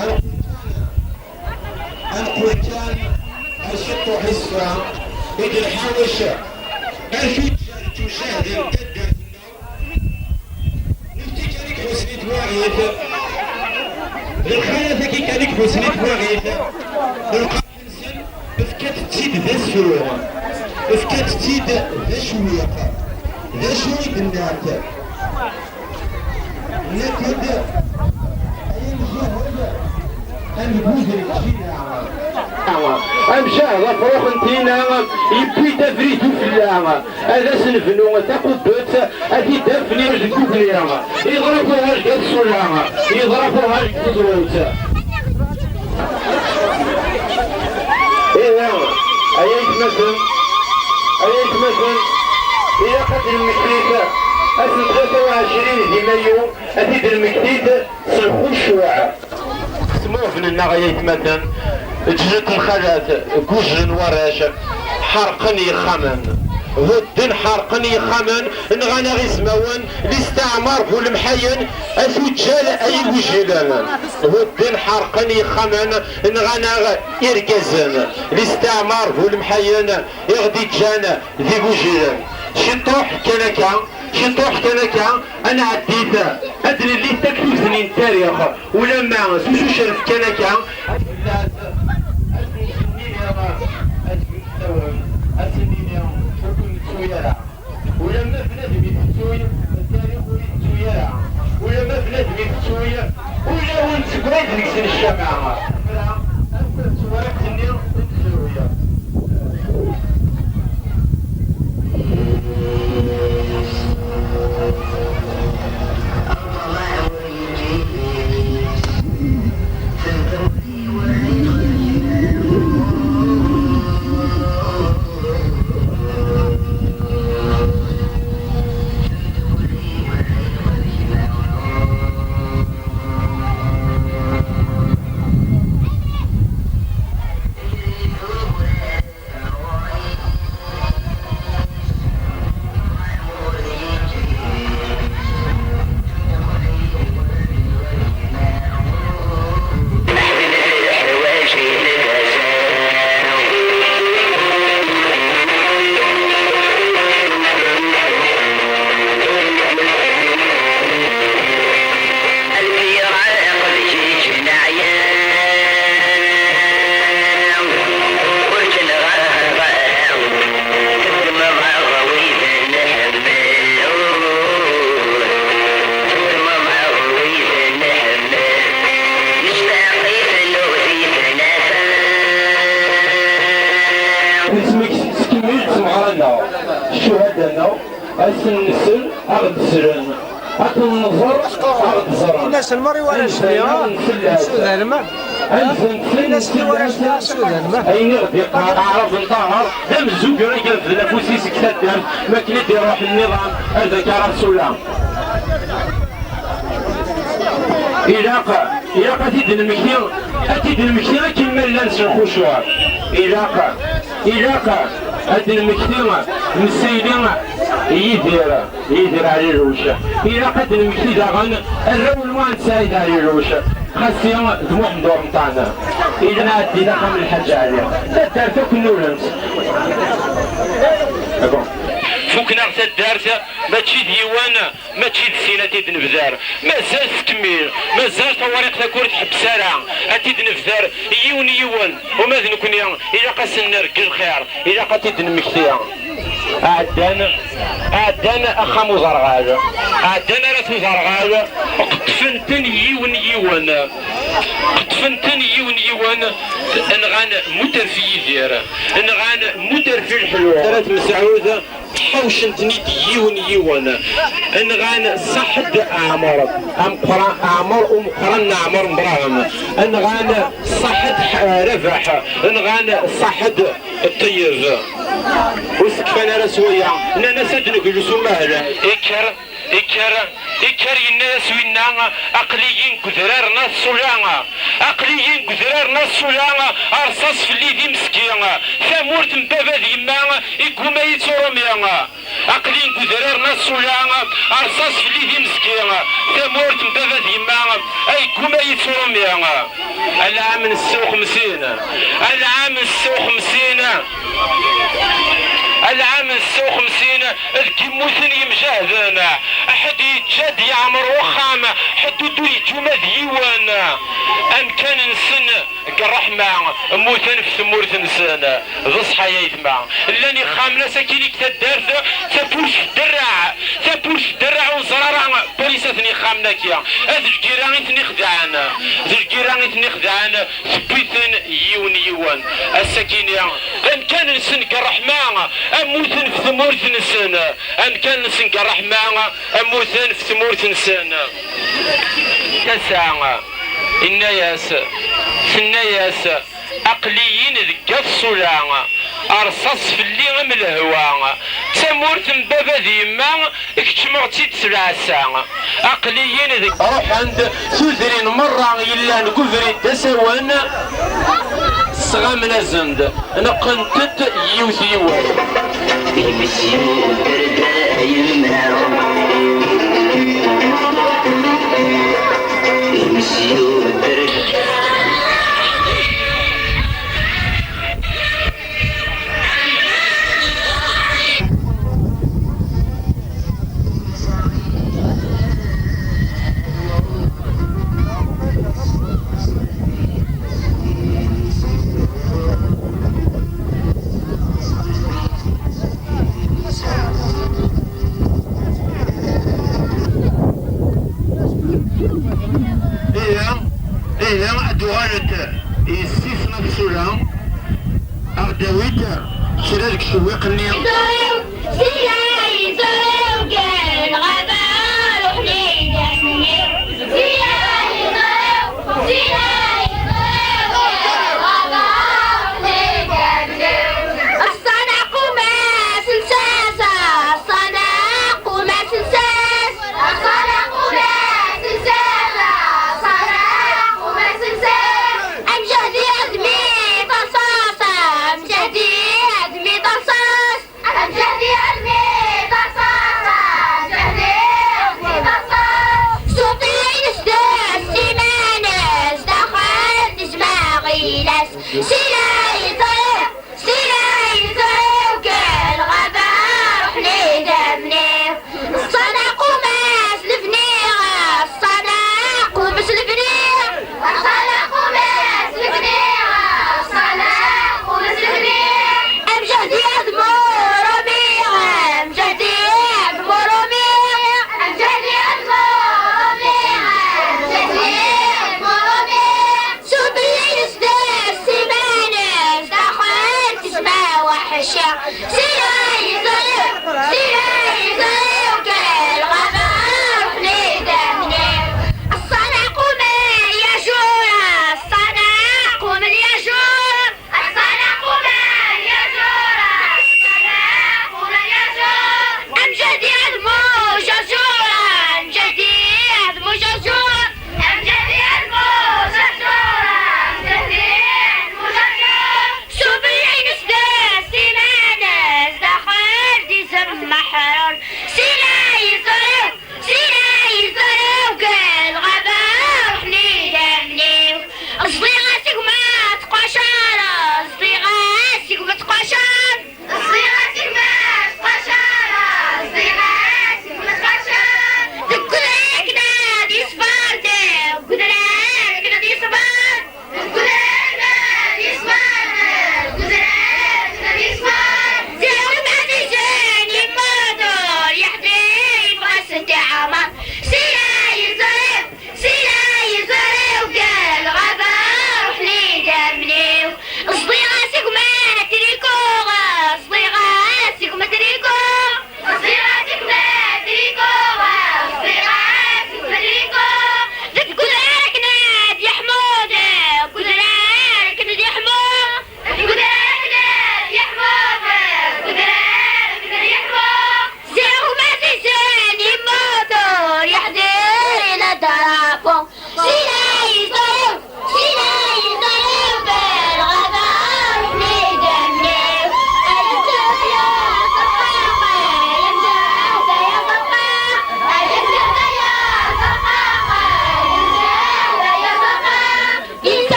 ad nqul kan, ad nqul kan, a ciṭuḥ isefra i d-nḥawec, acu tujahden taddart-nneɣ. Nefti kan i iḥussen i twaɣit, d lxalat-agi kan i iḥussen i twaɣit, lqaɛa-nsen, efkat-tt-id d asuɣ, efkat-tt-id d acewwiq. D acu i d-nnant? Nnant-d, ay amjahel, am bu d lǧina. Amcah d afrux n tina, yewwi-d abrid ufella. Ad as-nebnu taqubbet, ad t-id-afen iruj deg ugni. Yeḍra fuhaj deg at Sulla, yeḍra fuhaj deg teẓrut. Ihi, ay aytmaten, ay aytmaten, ilaq ad d-nemmektit ass n tlata u ɛecrin di mayu, ad t-id-nemmektit s lxucuɛ. Tmuɣben-nneɣ ay aytmaten, ǧǧent lxalat, gujlen warrac, ḥerqen yexxamen. Hudden ḥerqen yexxamen, nɣan-aɣ izmawen, listeɛmar bu lemḥayen, at uǧǧal ay igujilen. Hudden ḥerqen yexxamen, nɣan-aɣ irgazen, listeɛmar bu lemḥayen, i ɣ-d-iǧǧan d igujilen. Ciṭuḥ kan akka, ciṭuḥ kan akka, ad nɛeddi-t, ad d-nelli d taktubt-nni n tarix, ulamma s ucucref kan akka, ad d-nini, ad d-nini, ur ken-nettu ara. Ulamma bnadem itettuy, tarix ur itettuy ara. Ulamma bnadem itettuy, ulawen seg wayen deg-sen ccama. Tura, akk tewriqt-nni n tezruya. Nesmek-, skemmil ttmeɣra-nneɣ, ccuhada-nneɣ, ad sen-nsel, ad ɣ-d-slen, ad ten-nẓer, ad ɣ-d-ẓren. Ini-asen merra i warrac-nni, ha? Ad nfel-as. Sudalem. Ad nfel-as. Ini-asen i warrac-nni, sudalem. Ayen i ɣ-d-yeqqar aɛrab n Ṭaher, d amzugger i yerfed afus-is deg taddart, mi akken i d-iruḥ nniḍam ar d akka ara ssula. Ilaq, ilaq ad t-id-nemmekti, ad t-id-nemmekti akken ma llan s lxucuɛ. Ilaq, ilaq ad d-nemmekti Msayli Yidir, Yidir Ɛliluc. Ilaq ad d-nemmekti daɣen arraw n Muḥend Saɛid Ɛliluc, Xasi d Muḥend Uṛemṭan. Ilaq nɛeddi d axxam n Lḥaǧ Ɛli. Taddart akk nnulen-tt. Fukken-aɣ taddart, mačči d yiwen, mačči d sin ad t-id-nebder. Mazal tkemmil, mazal tawriqt-agi ur tḥebbes ara. Ad t-id-nebder yiwen yiwen. Uma d nekni, ilaq ad sen-nergel xir, ilaq ad t-id-nemmekti. Ɛeddan, ɛeddan axxam uderɣal. Ɛeddan ar at uderɣal, qeṭṭfen-ten yiwen yiwen. Qeṭṭfen-ten yiwen yiwen, nɣan Muterfi Yidir, nɣan Muterfi Leḥlu. Ar at Mesɛud, ḥawcen-ten-id yiwen yiwen. Nɣan Saḥed Ɛmer, ameqqran, Ɛmer umeqqran n Ɛmer n Brahem. Nɣan Saḥed, eh, Rabaḥ. Nɣan Saḥed Ṭeyyeb. Ur sekfan ara s waya. Nnan-as ad d-neglu s umahel. Ikker, ikker, ikker, yenna-yas winna: "Aql-iyi deg udrar n At Ṣula. Aql-iyi deg udrar n At Ṣula, rṣas fell-i d imezgi. Tamurt n baba d yemma, yegguma-yi tturumi. Aql-i deg udrar n At Ṣula, rṣas fell-i d imezgi. Tamurt n baba d yemma, ay yegguma-yi tturumi." Alɛam n setta u xemsin, alɛam n setta u xemsin, alɛam n setta u xemsin, deg yemmuten yimjahden, ḥedd yeǧǧa-d yeɛmer uxxam, ḥedd ur d-yeǧǧa uma d yiwen. Amkan-nsen deg ṛṛeḥma, mmuten ɣef tmurt-nsen. D ṣṣeḥ ay aytma. Llan ixxamen ass-agi deg taddart, tawwurt tderreɛ, tawwurt tderreɛ, ur neẓri ara baris-aten ixxamen-agi. D lgirra i ten-ixedɛen, d lgirra i ten-ixedɛen, tewwi-ten yiwen yiwen. Ass-agi-ni, amkan-nsen deg ṛṛeḥma, mmuten ɣef tmurt-nsen, amkan-nsen deg ṛṛeḥma, mmuten ɣef tmurt-nsen. Tasa, inna-yas, tenna-yas: "Aql-iyi deg At Ṣula, Rṣaṣ fell-i am lehwa, d tamurt n baba d yemma, keččmeɣ-tt-id s lɛessa. Aql-iyi deg. Ruḥen-d tudrin merra yellan deg ubrid d asawen, sɣamen-asen-d, neqqent-d yiwet yiwet. Imesyu berdayen. Imesyu berdayen. Ihi, ihi, ad d-uɣalent yessi-s n At Sula, ad aɣ-d-awint kra deg ucewwiq-nni. Amjahdi admi taṣaṣa, amjahdi admi taṣaṣ. Amjahdi admi taṣaṣa, amjahdi admi taṣaṣ. Suṭi-ines d ssiman-is daxel tezmaɣilas. Sila yeẓri, sila yeẓri, ugar lɣaba ruḥen idamni. Ṣṣadaq umas lebni, ṣṣadaq umas lebni. Ṣṣadaq umas lebni, ṣṣadaq umas lebni. Amjahdi admurumi, amjahdi admurumi. Amjahdi admurumi, amjahdi admurumi. Suṭi-ines d ssiman-is.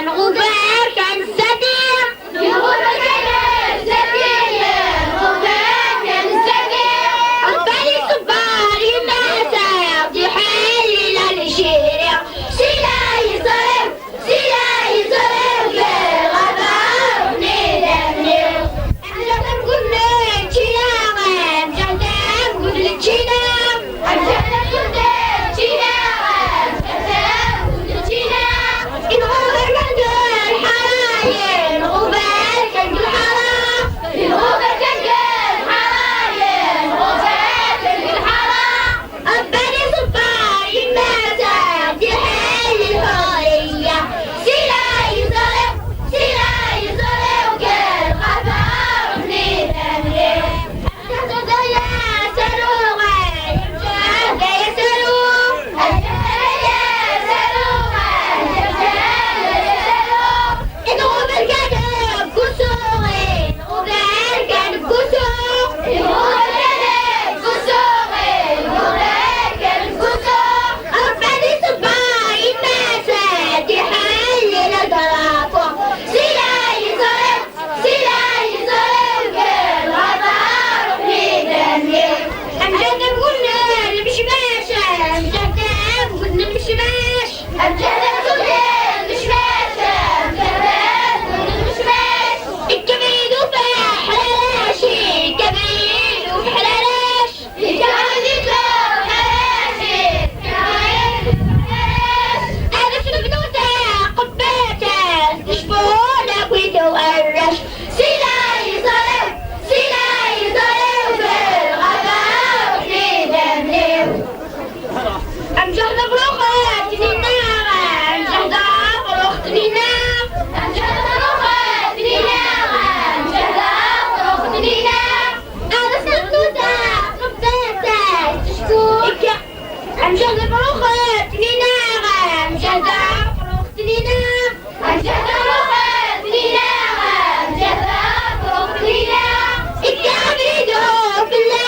Nɣubar kan zadi. Nɣubar kan zadi. Nɣubar kan zadi. Ṛebbi iṣebber yemma-s, ad iḥellel lciri. Sila yeẓri, sila yeẓri, ugar ɣaba ur nidamni. Amjahed amgud n ččina, amjahed amgud n ččina. Amjahed amgud n ččina, amjahed amgud n ččina. Inɣubar kan deg lḥara, inɣubar kan deg lḥara. Inɣubar kan deg lḥara, inɣubar kan deg lḥara. Ṛebbi iṣebber yemma-s, ad iḥellel lḥuriya. Sila yeẓri, sila yeẓri, ugar ɣaba ur nidamni. Sila yeẓri, sila yeẓri, ugar ɣaba ur nidamni. Amjahed amgud n lmecmac, amjahed amgud n lmecmac. Amjahed amgud n lmecmac, amjahed amgud n lmecmac. Ikka abrid ufeḥrarac, ikka abrid ufeḥrarac. Ikka abrid ufeḥrarac, ikka abrid ufeḥrarac. Ad as-nebnu taqebbat, ad cfun akk wid uɣerrac. Sila yeẓri, sila yeẓri, ugar ɣaba ur nidamni. Amjahed abrux a Tninna, amjahed abrux Tninna. Amjahed abrux a Tninna, amjahed abrux Tninna. Ad as-nebnu taqebbat, ad cfun. Amjahed abrux a Tninna, amjahed abrux Tninna. Amjahed abrux a Tninna, amjahed abrux Tninna. Ikka abrid ufella,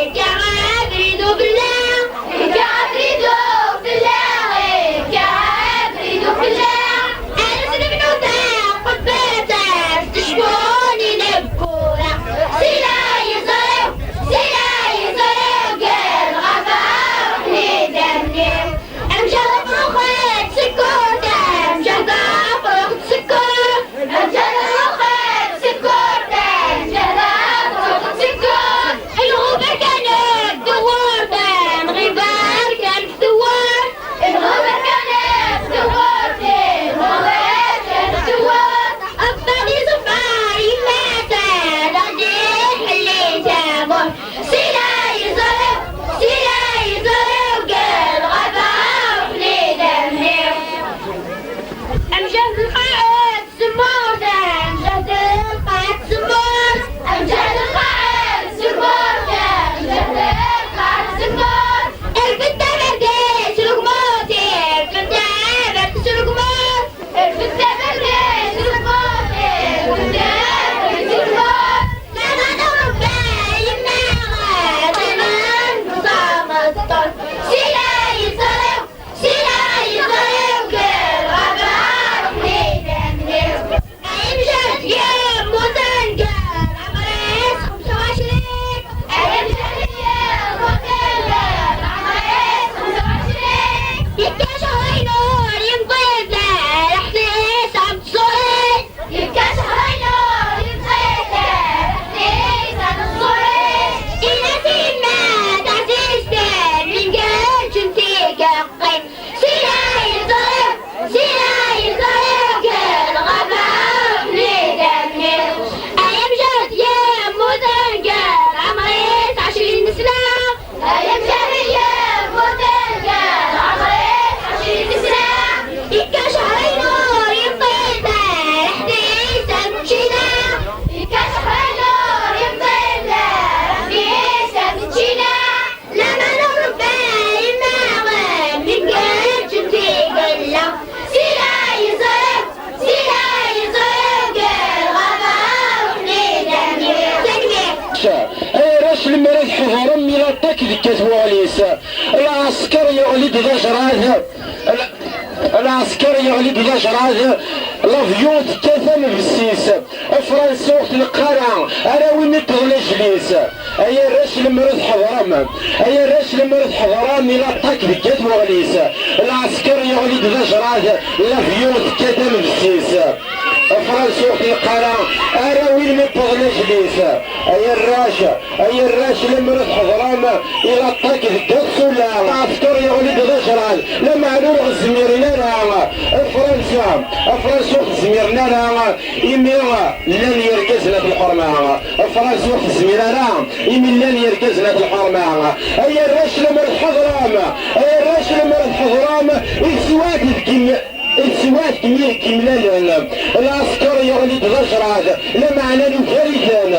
ikka abrid ufella. Ikka abrid ufella, ikka abrid ufella. Ad as-nebnu taqebbat, ad cfun ineggura. Sila yeẓri, sila yeẓri, ugar ɣaba ur nidamni. Amjahed abrux a tsekkurt, amjahed abrux a tsekkurt. Amjahed abrux a tsekkurt, amjahed abrux a tsekkurt. Inɣubar kan deg tewwurt, inɣubar kan deg tewwurt. Inɣubar kan deg tewwurt, inɣubar kan deg tewwurt. Ṛebbi iṣebber yemma-s, ad iḥellel tamurt. Sila yeẓri, sila yeẓri, ugar ɣaba ur nidamni. Amjahed lqaɛed tzemmurt, amjahed lqaɛed tzemmurt. Amjahed lqaɛed tzemmurt, amjahed lqaɛed tzemmurt. Irfed taberdi s lgmut, irfed taberdi s lgmut. Irfed taberdi s lgmut, irfed taberdi s lgmut. Laman n Ṛebbi yemma-s, ad qqiment tameṭṭut. Sila yeẓri, sila yeẓri, ugar ɣaba ur nidamni. Ay amjahed yemmuten gar ɛemr-is xemsa u ɛecrin. Ay amjahed yemmuten gar ɛemr-is xemsa u ɛecrin. Yekka cehṛayen ur yemṭi ara, leḥna-s am tẓuri. Yekka cehṛayen ur yemṭi ara, leḥna-s am tẓuri. Ini-as i yemma taɛzizt, mengǧent tigeqqin. Sila yeẓri, sila yeẓri, ugar ɣaba ur nidamni. Ay amjahed yemmuten gar ɛemr-is ɛecrin sna. Ay amjahed yemmuten gar ɛemr-is ɛecrin sna. Yekka cehṛayen ur yemṭi ara, leḥna-s am tčina. Yekka cehṛayen ur yemṭi ara, leḥna-s am tčina. Laman n Ṛebbi yemma-s, mengǧent tigeqqin. Sila yeẓri, sila yeẓri, ugar ɣaba ur nidamni. Tanemmirt. Ay arrac, lemmer ad ḥedṛem mi la ṭṭak d-tekkat wuɣel-is. Lɛesker yeɣli-d d ajrad. Ɛsker yeɣli-d d ajrad, l'avion tekkat am bssis. Fransa ur tneqq ara, arraw-im iwwḍen ajlis. Ay arrac, lemmer ur tḥeḍrem, ay arrac, lemmer ur tḥeḍrem i l'attaque deg At Weɣlis. Lɛesker yeɣli-d d ajrad, l'avion tekkat am bssis. Fransa ur tneqq ara, arraw-im iwwḍen ajlis. Ay arrac, ay arrac, lemmer ur tḥeḍrem i l'attaque deg At Sula. Lɛesker yeɣli-d d ajrad, lameɛna ur ɣ-zmiren ara. Fransa, Fransa ur ɣ-zmiren ara, imi llan yergazen at lḥerma. Fransa ur tezmir ara, imi llan yergazen at lḥerma. Ay arrac, lemmer tḥeḍrem, ay arrac, lemmer tḥeḍrem i teswiɛt deg im-, i teswiɛt deg im-, deg imlalen. Lɛesker yeɣli-d d ajrad, lameɛna nugar-iten.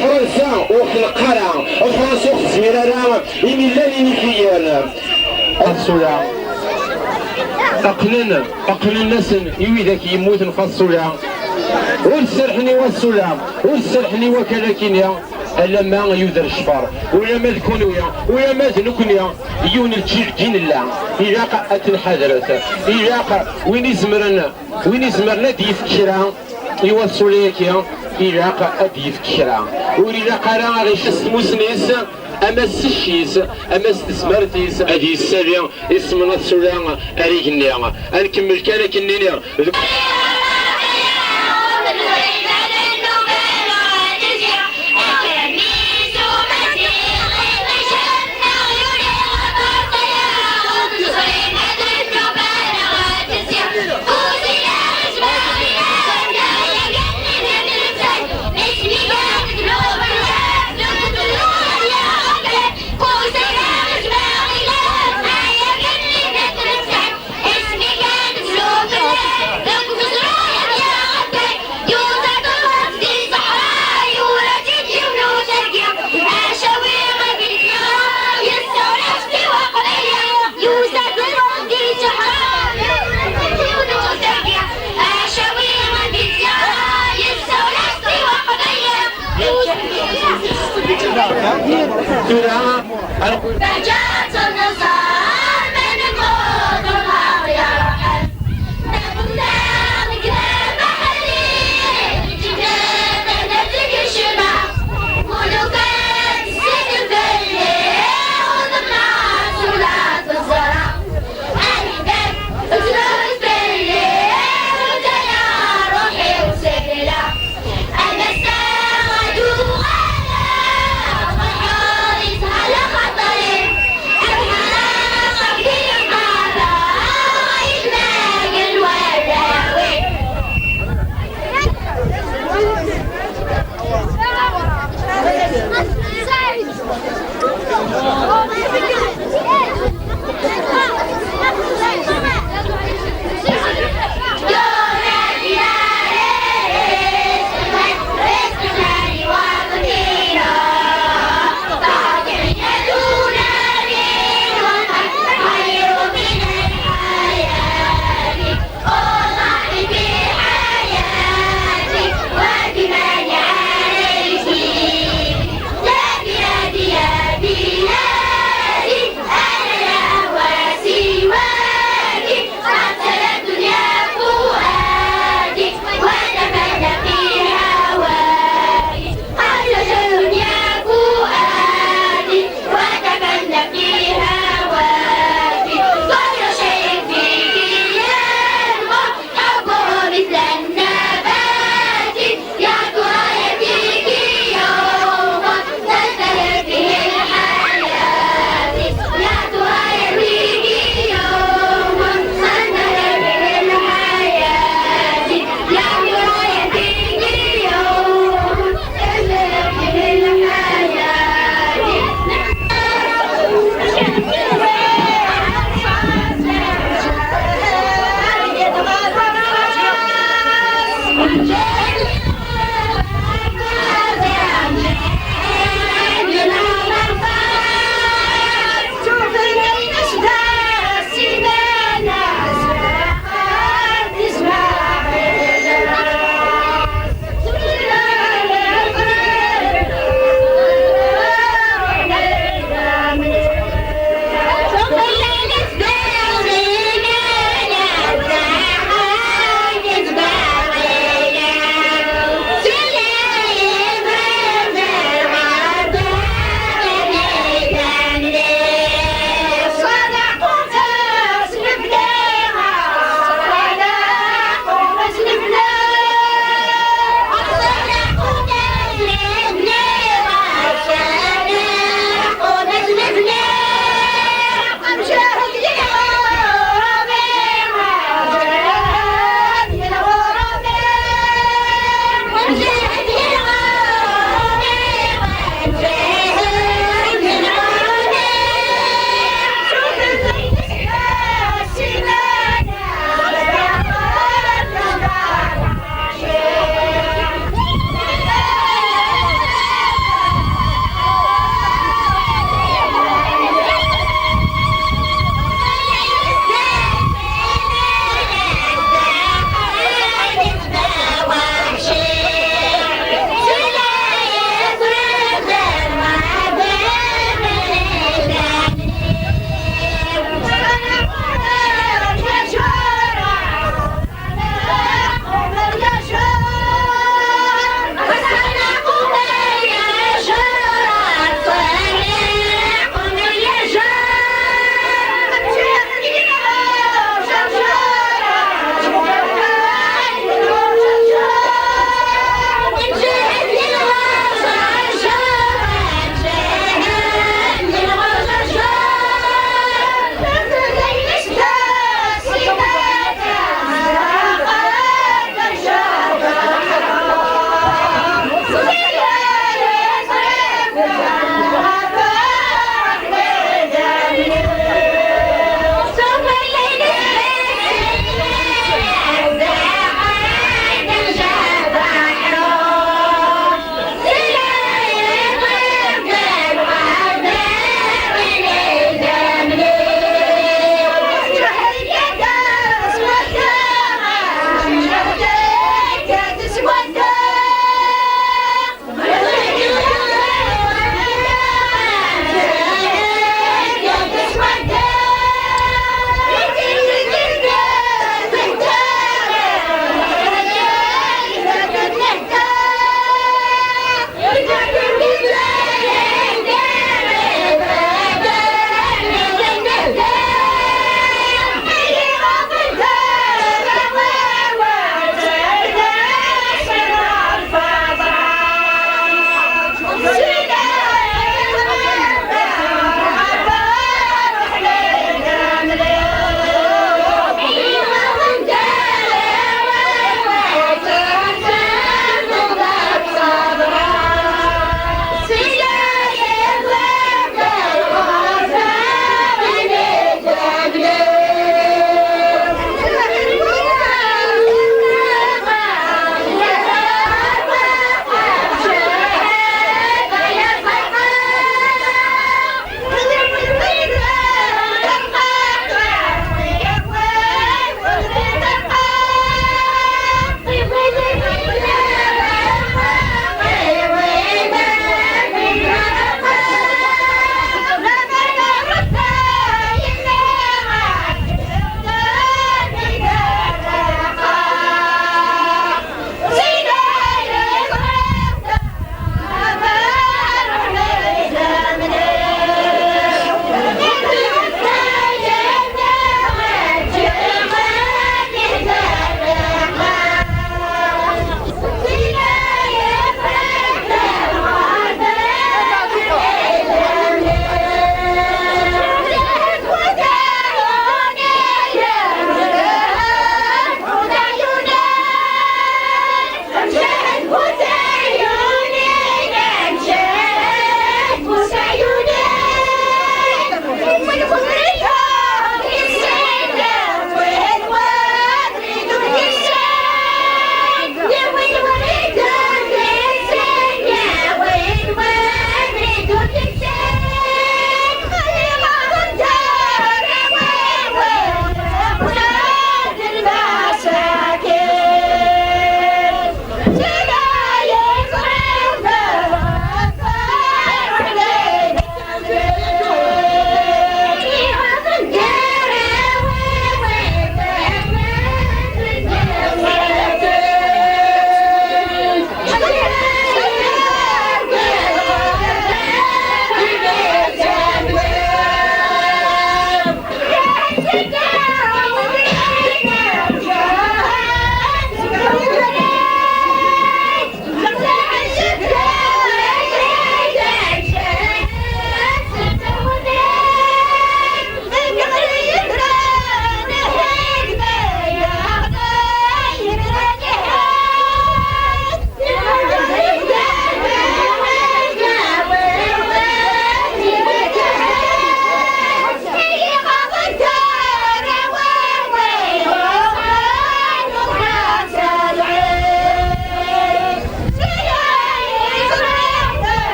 Fransa ur tneqq ara, Fransa ur tezmir ara, imi llan inifiyen. At Sula. Qqnen, qqnen-asen i widak yemmuten ɣef At Sula. Ur serrḥen i At Sula, ur serrḥen i wakal akini, alamma yuder ccfer. Ulamma d kunwi, ulamma d nekni, yiwen n lǧil i nella. Ilaq ad t-nḥadret. Ilaq win izemren, win izemren ad d-yefk kra i At Sula-agi, ilaq ad d-yefk kra. Ur ilaq ara ad ɣ-icas s tmusni-s, ama s cci-s, ama s tezmert-is, ad yessali isem n At Sula ar igenni. Ad nkemmel kan akken nini. Tura,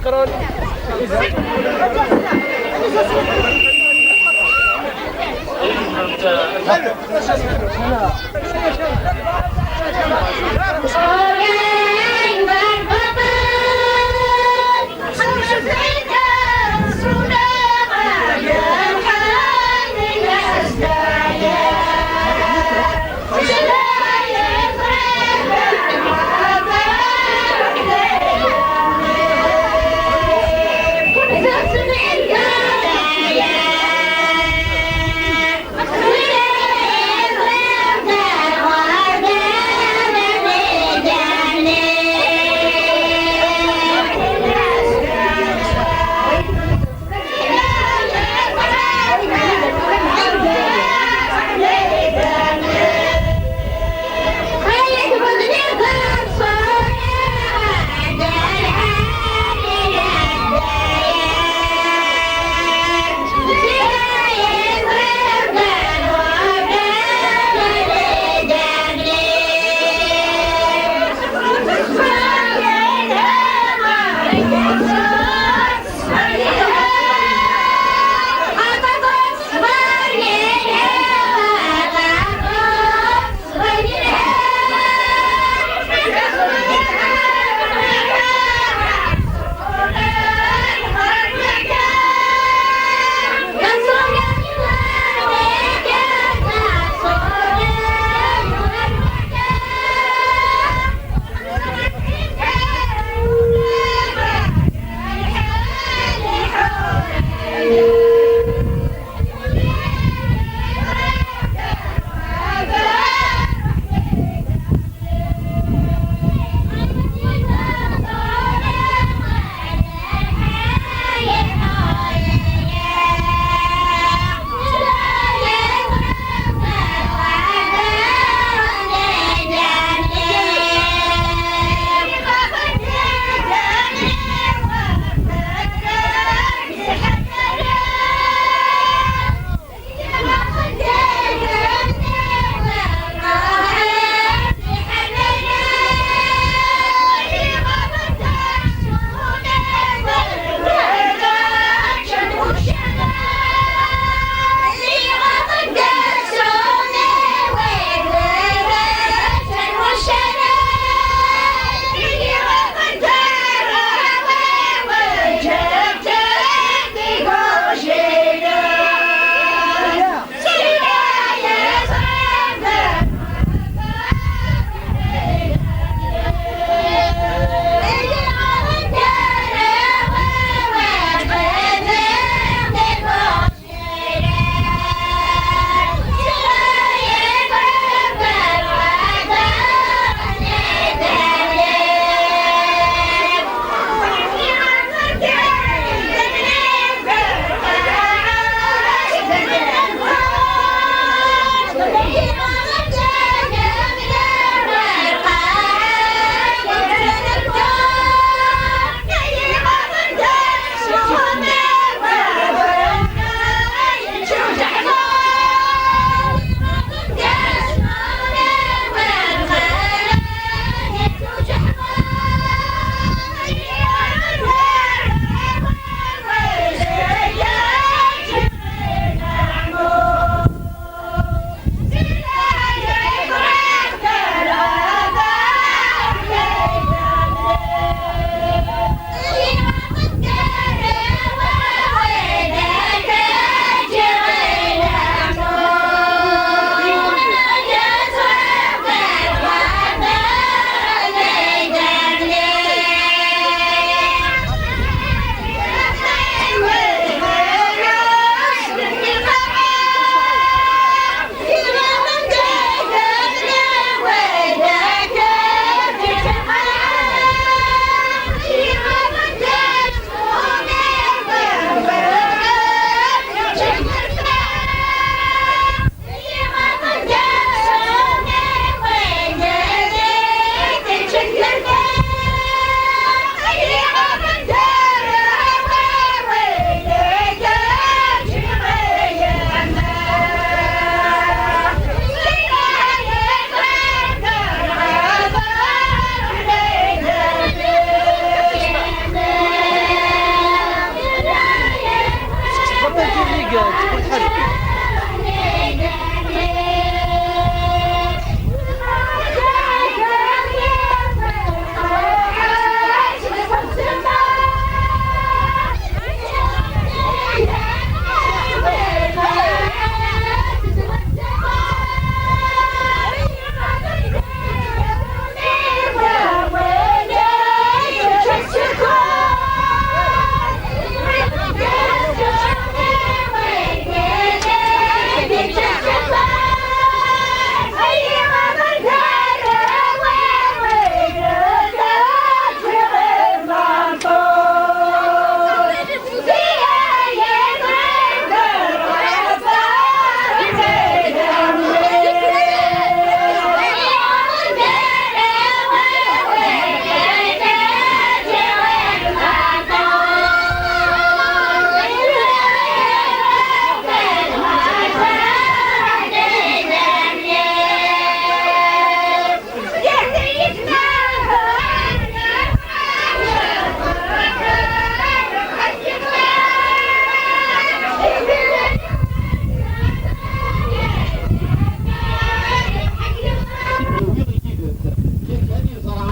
Meqqren.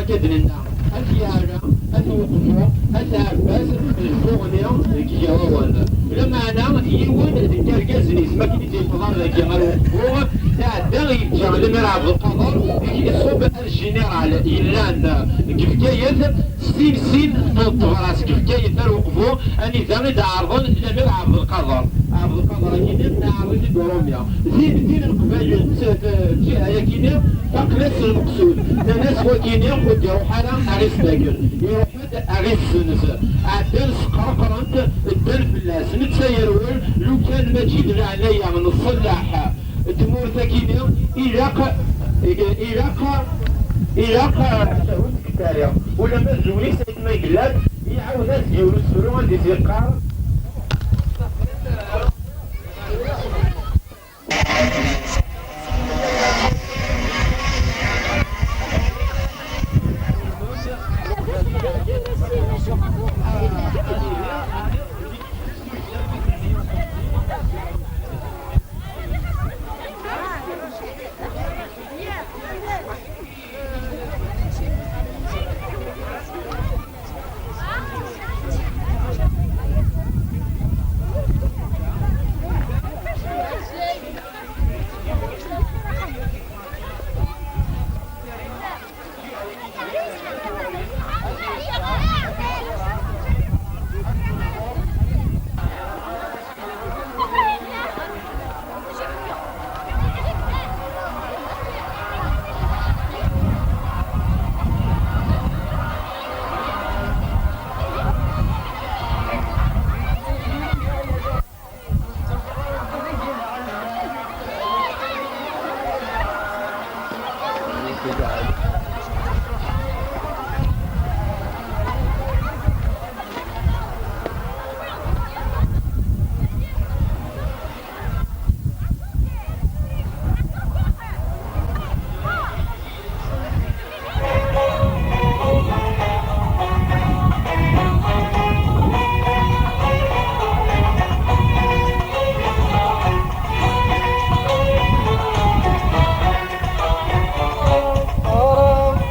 Ad nenna, At Yeɛla, At Weqfu, At Ɛebbas, d Tuɣni deg Igawawen. Lameɛna yiwen deg yergazen-is, mi akken i d-yewweḍ ar dagi ar Weqfu, tɛedda yeǧǧa Lemir Ɛebdelqader, iṣubb ar Général yellan deg Bgayet, sin sin n tebrat deg Bgayet ar Weqfu, anida i d-ɛerḍen Lemir Ɛebdelqader. Ɛebdelqader akini neɛreḍ-it-id Urumya. Din, din Leqbayel, t-, t-, lǧiha yakini, faqen-as s lmeqsud. Nnan-as wakini ur d-iruḥ ara a ɣ-isdagen. Iruḥ-d a ɣ-issenz. Ɛeddan sqerqren-t, ddan fell-as. Netta yerwel, lukan mačči d leɛnaya n ṣṣellaḥ n tmurt akini, ilaq, ilaq, ilaq, ur tfekka ara. Ulamma d Louis Saïd ma yella, iɛawed-as-d yiwen usefru anda i s-yeqqar.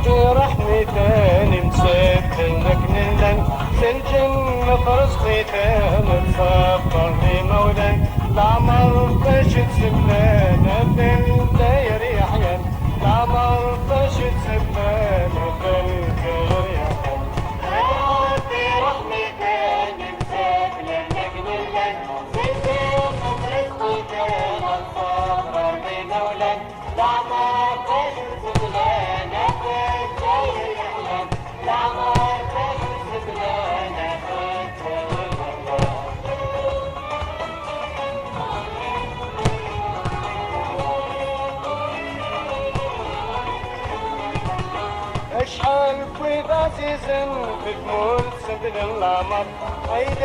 Ṛebbi ṛeḥmiten imsebben akken llan, s lǧennet ṛezqiten, ttṣabbren imawlan, leɛmer bac tt-semlan, atan dayr yeḥyan, leɛmer bac tt-semlan, atan dayr yeḥyan. Ṛebbi ṛeḥmiten imsebben akken llan, s lǧennet ṛezqiten, ttṣabbren imawlan, acḥal n wid ɛzizen fi tmurt sendlen leɛmer, ay d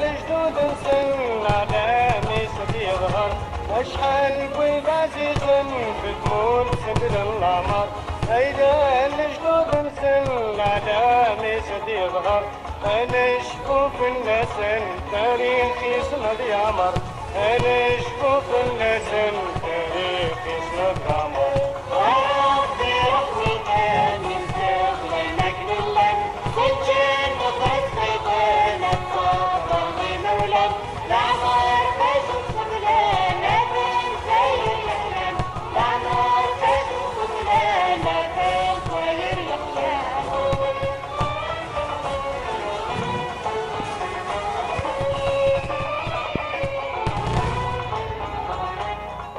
lejdud-nsen leɛlam-is ad yeḍher. Acḥal n wid ɛzizen fi tmurt sendlen leɛmer, ay d lejdud-nsen leɛlam-is ad yeḍher. Ad necfu fell-asen, tarix-isen ad yeɛmer. Ad necfu fell-asen, tarix-isen ad yeɛmer. Ṛebbi ṛeḥmiten imsebben akken llan, s lǧennet ṛezqiten, ttṣabbren imawlan, leɛmer bac tt-semlan, atan dayr yeḥyan, leɛmer bac tt-semlan, atan dayr yeḥyan.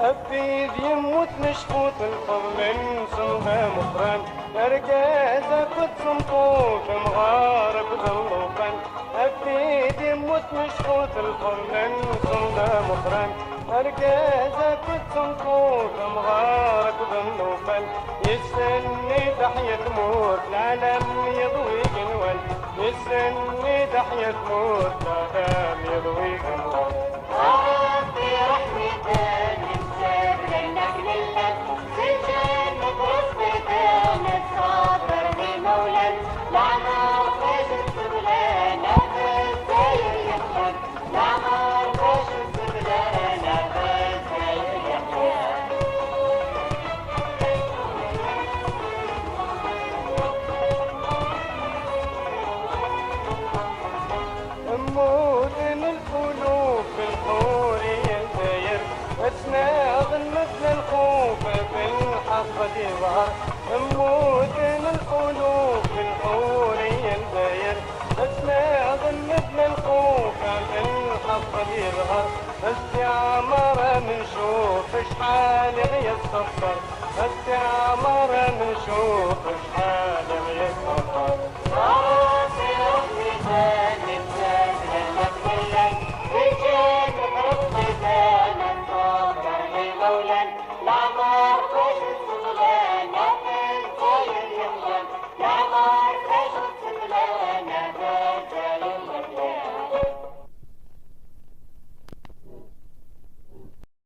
Abrid yemmut mecqut lfeḍl-nsen d ameqqran, argaz akked tmeṭṭut, amɣar akked llufan. Abrid yemmut mecqut lfeḍl-nsen d ameqqran, argaz akked tmeṭṭut, amɣar akked llufan. Yes-sen i teḥya tmurt, leɛlam iḍwi genwan. Yes-sen i teḥya tmurt, leɛlam iḍwi genwan. Ṛebbi ṛeḥmiten imseblen akken llan, s lǧennet ṛezqiten, ttṣabbren imawlan, leɛmer bac tt-semlan, a Lezzayer yeḥyan, leɛmer bac tt-semlan, a Lezzayer yeḥyan. يظهر. استعمار نشوف شحال غير السكر، استعمار نشوف شحال